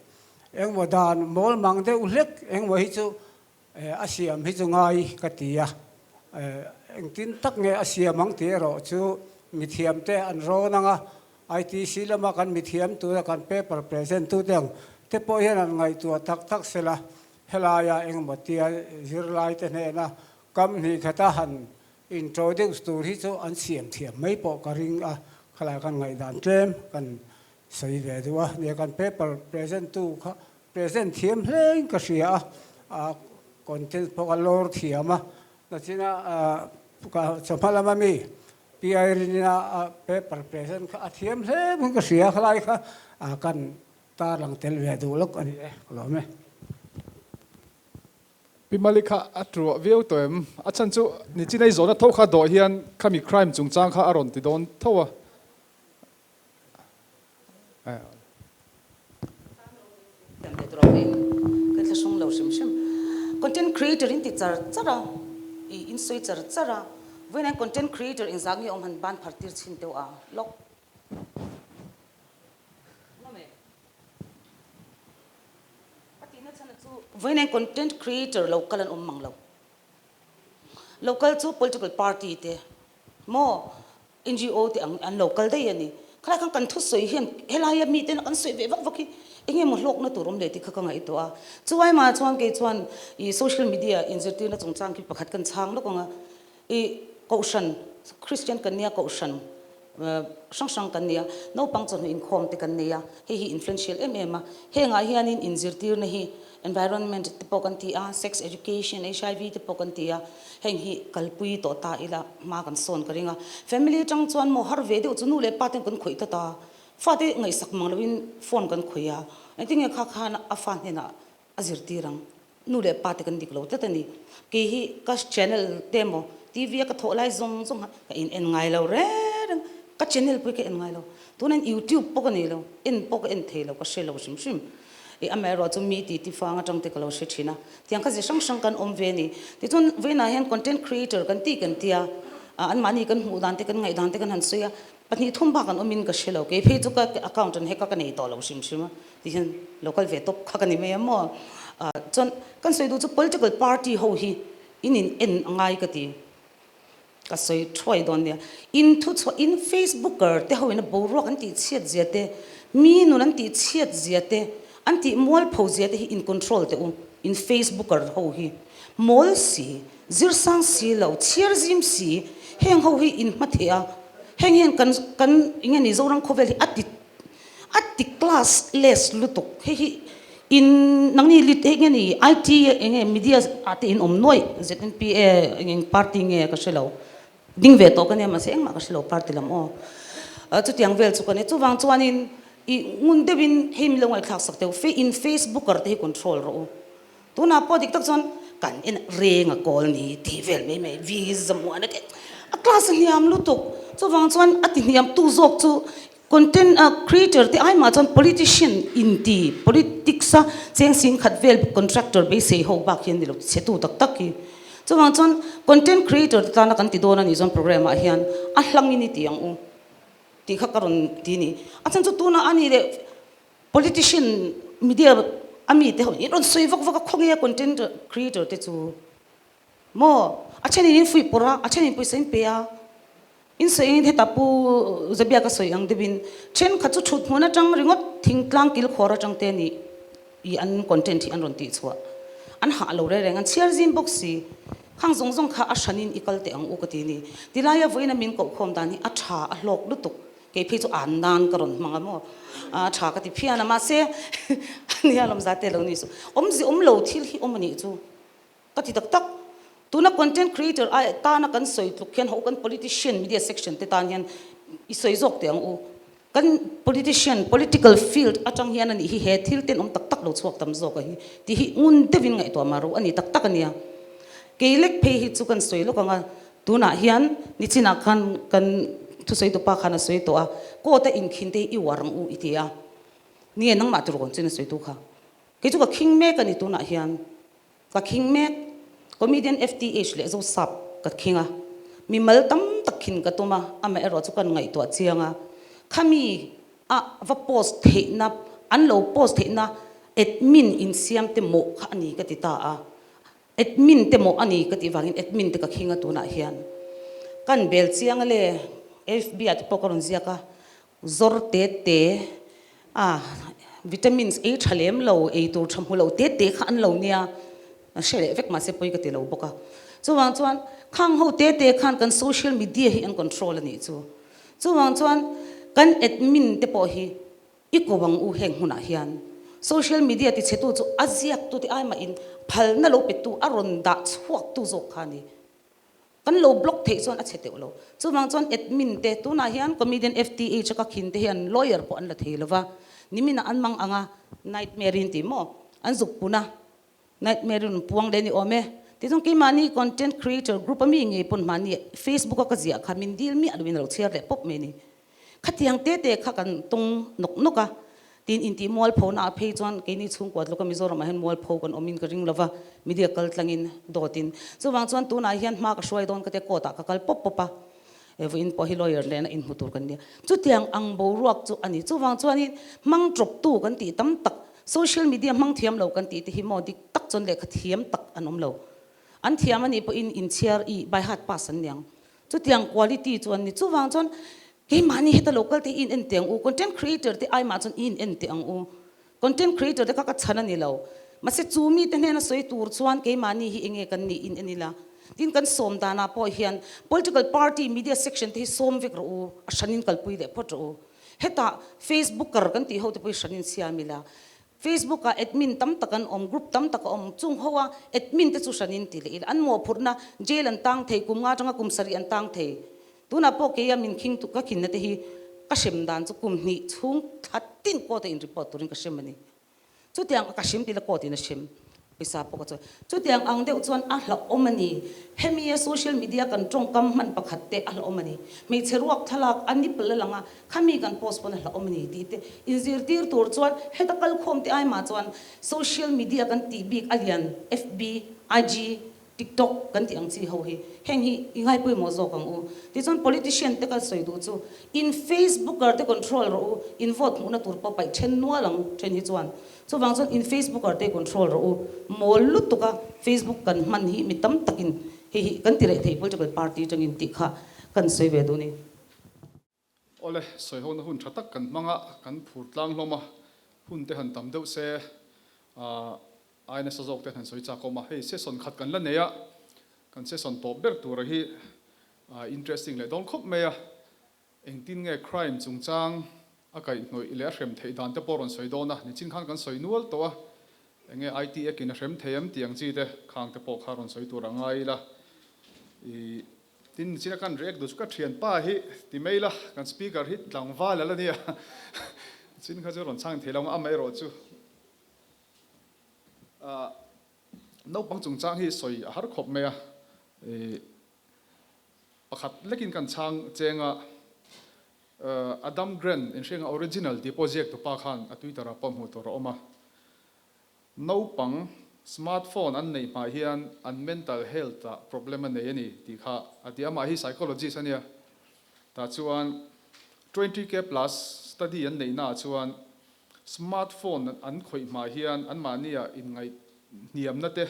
engmaw dan mawl mang deuh hlek engmaw hi chu a siam hi chu ngai ka ti a, engtin tak nge a siam ang tih erawh chu mithiamte an rawn ang a, ITC lama kan mithiam tura kan paper present tute ang te pawh hian an ngaihtuah tak tak sela, helaia engemaw tia zirlaite hnena kam hnih khata han introduce tur hi chu an siam thiam mai pawh ka ring a, khalai kan ngaihdan tlem kan sawi ve duh a, nia kan paper present tu kha Present thiam hlein ka hria a, a content pawh ka lawr thiam a, nachina ka chawhma lama mi Pi Irene-a a paper present kha a thiam hle hmun ka hria a, khalai kha kan tarlang tel ve duh lawk a ni e, ka lawm e. Pi Mali kha a truah viau tawh em? A chhan chu Nichinai zawhna tho kha dawh hian khami crime chungchang kha a rawn ti dawn tho a. Content creator in ti char char a, i in sawi char char a, vawiin hian content creator engzah nge awm han ban phar tir chhin teuh a, lawk. A tihna chhan chu vawiin hian content creator lo kal an awm mang lo. Local chu political party te maw NGO te ang an lo kal daih a ni. Khalai khan kan thusawi hian helaia miten an sawi ve vak vak hi eng emaw hlawkna tur awm leh tih kha ka ngaihtuah a. Chuai mah chuan kei chuan ih social media inzirtirna chungchang khi pakhat kan chhang lawk ang a. Ih kohhran Christian kan nia kohhran hrang hrang kan nia naupang chawhnu inkhawm te kan nei a hei hi influential em em a. Hengah hianin inzirtirna hi Environment te pawh kan ti a, sex education, hiv te pawh kan ti a, heng hi kalpui tawh ta ila hma kan sawn ka ring a. Family atang chuan maw har ve deuh chu nu leh pa ten kan khawih tlat a, fate ngaihsak mang loin phone kan khawih a, engtin nge kha khan a fa hnenah a zirtir ang, nu leh pa te kan dik lo tlat a ni. Kei hi ka channel te maw TV a ka thawh lai zawng zawng kha ka in en ngai lo reng reng, ka channel pawh hi ka en ngai lo, tunah hian youtube pawh ka nei lo, en pawh ka en thei lo, ka hre lo hrim hrim. I amaherawh chu mi titi fang atang te ka lo hre thin a, tiang kha zi hrang hrang kan awm ve a ni. Tichuan vawiinah hian content creator kan tih kan tia, anmahni kan hmuh dan te kan ngaih dan te kan han sawi a, pahnih thum bak an awmin ka hre lo. Kei phei chu ka account an hack a ka nei tawh lo hrim hrim a, ti hian lo kal ve tawp kha ka ni mai a maw. Chuan kan sawi duh chu political party ho hi in in en a ngai ka ti. Ka sawi thuai dawn nia. In thuchhuah in Facebooker te ho in a boruak an tih chhiat zia te, mi nun an tih chhiat zia te, an tih mualpho zia te hi in control teh u. In Facebooker ho hi mawl si, zirsang si lo, chhiar zim si, heng ho hi in hma thei a. Heng hian kan kan enge ni Zoram khawvel hi a ti A ti class less lutuk. Hei hi in nangni lit eng nge ni IT eng nge media ah te in awm nuaih ZNPA eng eng party nge ka hre lo. Ding ve tawh ka nia mahse engmah ka hre lo party lam aw. Chutiang vel chu ka nia. Chuvang chuanin i ngun deuhin hei mi lo ngaihthlak sak teuh fe in facebooker te hi control rawh u. Tunah pawh dik tak chuan. Kan en reng a kawl ni tih vel mai mai vi zamuan a ti a class a hniam lutuk chuvang chuan a ti hniam tu zawk chu content creator te ai mah chuan politician inti politics a cheng sing khat vel contractor beisei ho bak hian ni lo chhe tu tak tak hi chuvang chuan content creator te tana kan ti dawn a nih chuan program ah hian a hlangin i ti ang u tih kha ka rawn ti a ni a chhan chu tunah a nih leh Politician media a mi te ho in rawn sawi vak vak a khawnge a content creator te chu maw a then in in fuih pawrh a a then in pawisa in pe a in sawi in heta pu Zabia ka sawi ang deuh in thenkhat chu thut hmun atang ringawt thingtlang kil khawr atang te nih i an content hi an rawn tih chhuah an hah lo reng reng an chhiar zim bawk si khang zawng zawng kha a hran in i kal teh ang u ka ti ni tilaia vawiin a min koh khawm dan hi a tha a hlawk lutuk Kei phei chu an nan ka rawn hmang a maw? A tha ka ti phian a, mahse ania lawm zate lo ni suh. Awmzi awm lo thil hi awm a nih chu ka ti tak tak. Tuna content creator ai tana kan sawi tluk hian ho kan politician media section te tan hian i sawi zawk teh ang u. Kan politician political field atang hian a nih hi he thil ten awm tak tak lo chhuak tam zawk a hi tih hi ngun deuhin ngaihtuah mah ro a ni tak tak a nia. Kei lek phei hi chu kan sawi lawk ang a. Tunah hian nichinah khan kan thusawi tupa khan a sawi tawh a, court a inkhin te hi i uar ang u i ti a, ni e nangmah tirawn chuan a sawi tu kha. Kei chu ka khing mek a ni tunah hian, ka khing mek, comedian FTH leh Zosap ka khing a, mimal tam tak khin ka tum a, amaherawh chu kan ngaihtuah chiang a, khami a va post theihna, an lo post theihna admin insiam te mawh kha a ni ka ti ta a. Admin te maw a ni ka tih vangin admin te ka khing a tunah hian kan bel chiang a le FB ah te pawh ka rawn ziak a zawr te te a vitamins ei tha lem lo ei tur tha hmu lo te te kha an lo nia an hre leh vek mahse pawi ka ti lo bawk a chuvang chuan khang ho te te khan kan social media hi an control a nih chu chuvang chuan kan admin te pawh hi I ko ang u heng hmunah hian social media tichhetu chu a ziaktute ai mahin phalna lo petu a rawn dah chhuaktu zawk kha a ni. Kan lo block theih chuan a chhe teuh lo. Chuvang chuan admin te tunah hian comedian FTH a ka khin te hian lawyer pawh an la thei lo va, niminah an mang ang a, nightmare in tih maw an zuk pun a, Nightmare in puang leh ni awm e. Tichuan keimahni content creator group a mi ngei pawn mahni Facebook a ka ziah kha min dil miah loin a lo chhiar leh pawp mai a ni. Khatiang te te kha kan tawng nawk nawk a, tin intih mualpho na ah phei chuan keini chhungkua tluka Mizoram ah hian mualpho kan awm in ka ring lova, media kal tlang in dawt in. Chuvang chuan tunah hian hma ka hruai dawn ka tia court ah ka kal pawp pawp a, vawiin pawh hi lawyer nena inhmu tur kan nia. Chutiang ang boruak chu a ni. Chuvang chuanin hmang tawptu kan tih tam tak Social media hmang thiam lo kan tih te hi maw dik tak chuan lehkha thiam tak an awm lo. An thiam a nih pawhin inchhiar i by heart pass an niang. Chutiang quality chu an ni. Chuvang chuan keimahni heta local te hi in en teh ang u, content creator te aimah chuan i in en teh ang u. Content creator te kha ka chhan a ni lo. Mahse chu mite hnena sawi tur chuan keimahni hi enge kan nih in en ila. Tin kan sawm danah pawh hian political party media section te hi sawm vek rawh u, a hranin kalpui leh phawt rawh u. Hetah Facebooker kan tih ho te pawh hi hran in siam ila, Facebook ah admin tam tak an awm, group tam tak a awm, chung ho a admin te chu hran in ti leh ila, an mawhphurhna jail an tang thei, kum nga atanga kum sarih an tang thei. Tunah pawh keia min khing ka khinna te hi ka hrem dan chu kum hnih chhung thla tin court a in report turin ka hrem a ni. Chutiang ka hrim tila court in a hrim pawisa pawh ka chawi. Chutiang ang deuh chuan a hlauhawm a ni. Hemi a social media kan tawngkam hman pakhat te a hlauhawm a ni. Hmeichhe ruak thlalak a nipple a lang a, khami kan post pawn a hlauhawm a ni tih te inzirtir tur chuan heta kalkhawm te aimah chuan social media kan tih bik a lian FB, IG, TikTok kan tih ang chi ho hi heng hi i ngai pawimawh zawk ang u. Tichuan politician te ka sawi duh chu in Facebooker te control rawh u, in vote hmuhna tur pawh paih then nual ang then hi chuan. Chuvang chuan in Facebooker te control rawh u. Mawl lutuk a Facebook kan hman hi mi tam takin hei hi kan ti reh thei political party atangin tih kha kan sawi ve duh a ni. Awle, sawihona hun tha tak kan hmang a, kan phur tlang hlawm a, hun te han tam deuh se, ai nasa zawk te han sawi chak awm a, hei session khat kan la nei a, kan session tawp ber tura hi interesting leh dawn khawp mai a, engtin nge crime chungchang a kaihhnawih leh a hrem theih dan te pawh rawn sawi dawn a, nichin khan kan sawi nual tawh a, enge IT Act in a hrem thei em tih ang chi te khang te pawh kha rawn sawi tur a ngai ila, ih. Tin, china kan react duh chu ka thianpa hi ti mai ila, kan speaker hi tlangval a la nia. Chin kha chu rawn chhang thei lo ang, amaherawh chu Naupang chungchang hi sawi a har khawp mai a, pakhat lekin kan chhang cheng a, Adam Grant inhrianga original tih pawh ziak tupa khan a Twitter ah pawh hmuh tur a awm a. Naupang smartphone an neih hmah hian an mental health ah problem a nei a ni tih kha a ti. Amah hi psychologist a nia. Tah chuan 20k plus study an neihna ah chuan smartphone an khawih hmah hian anmahni ah inngaih hniamna te,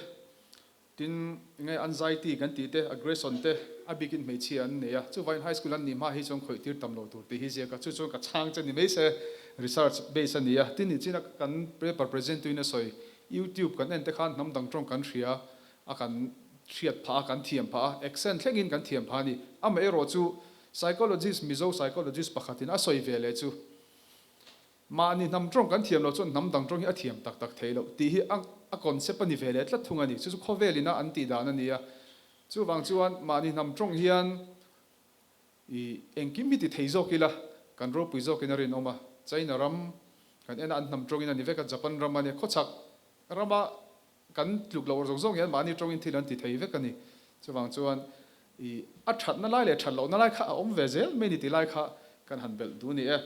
Tin, enge anxiety kan tih te, aggression te, a bikin hmeichhia an nei a, chuvangin high school an nih hma hi chuan khawih tir tam lo tur tih hi ziak a, chu chuan ka chhang che ni mai se, research base a ni a, tin nichin a kan paper present tuin a sawi, YouTube kan en te khan hnam dang tawng kan hria a, kan hriat phah a, kan thiam phah a, accent thlengin kan thiam phah a ni. Amaherawh chu psychologist, Mizo psychologist pakhatin a sawi ve leh chu, Mahni hnam tawng kan thiam loh chuan hnam dang tawng hi a thiam tak tak thei loh tih hi a a concept a ni ve leh tlat thung a ni. Chu chu khawvel ina an tih dan a ni a. Chuvang chuan mahni hnam tawng hian i engkim hi ti thei zawk ila kan ropui zawkin a rinawm a. China ram kan en a an hnam tawngin a ni vek a, Japan ram a nia khawchhak rama kan tluk loh zawng zawng hian mahni tawngin thil an ti thei vek a ni. Chuvang chuan i a thatna lai leh that lohna lai kha a awm ve zel mai ni tih lai kha kan han belh duh a ni e.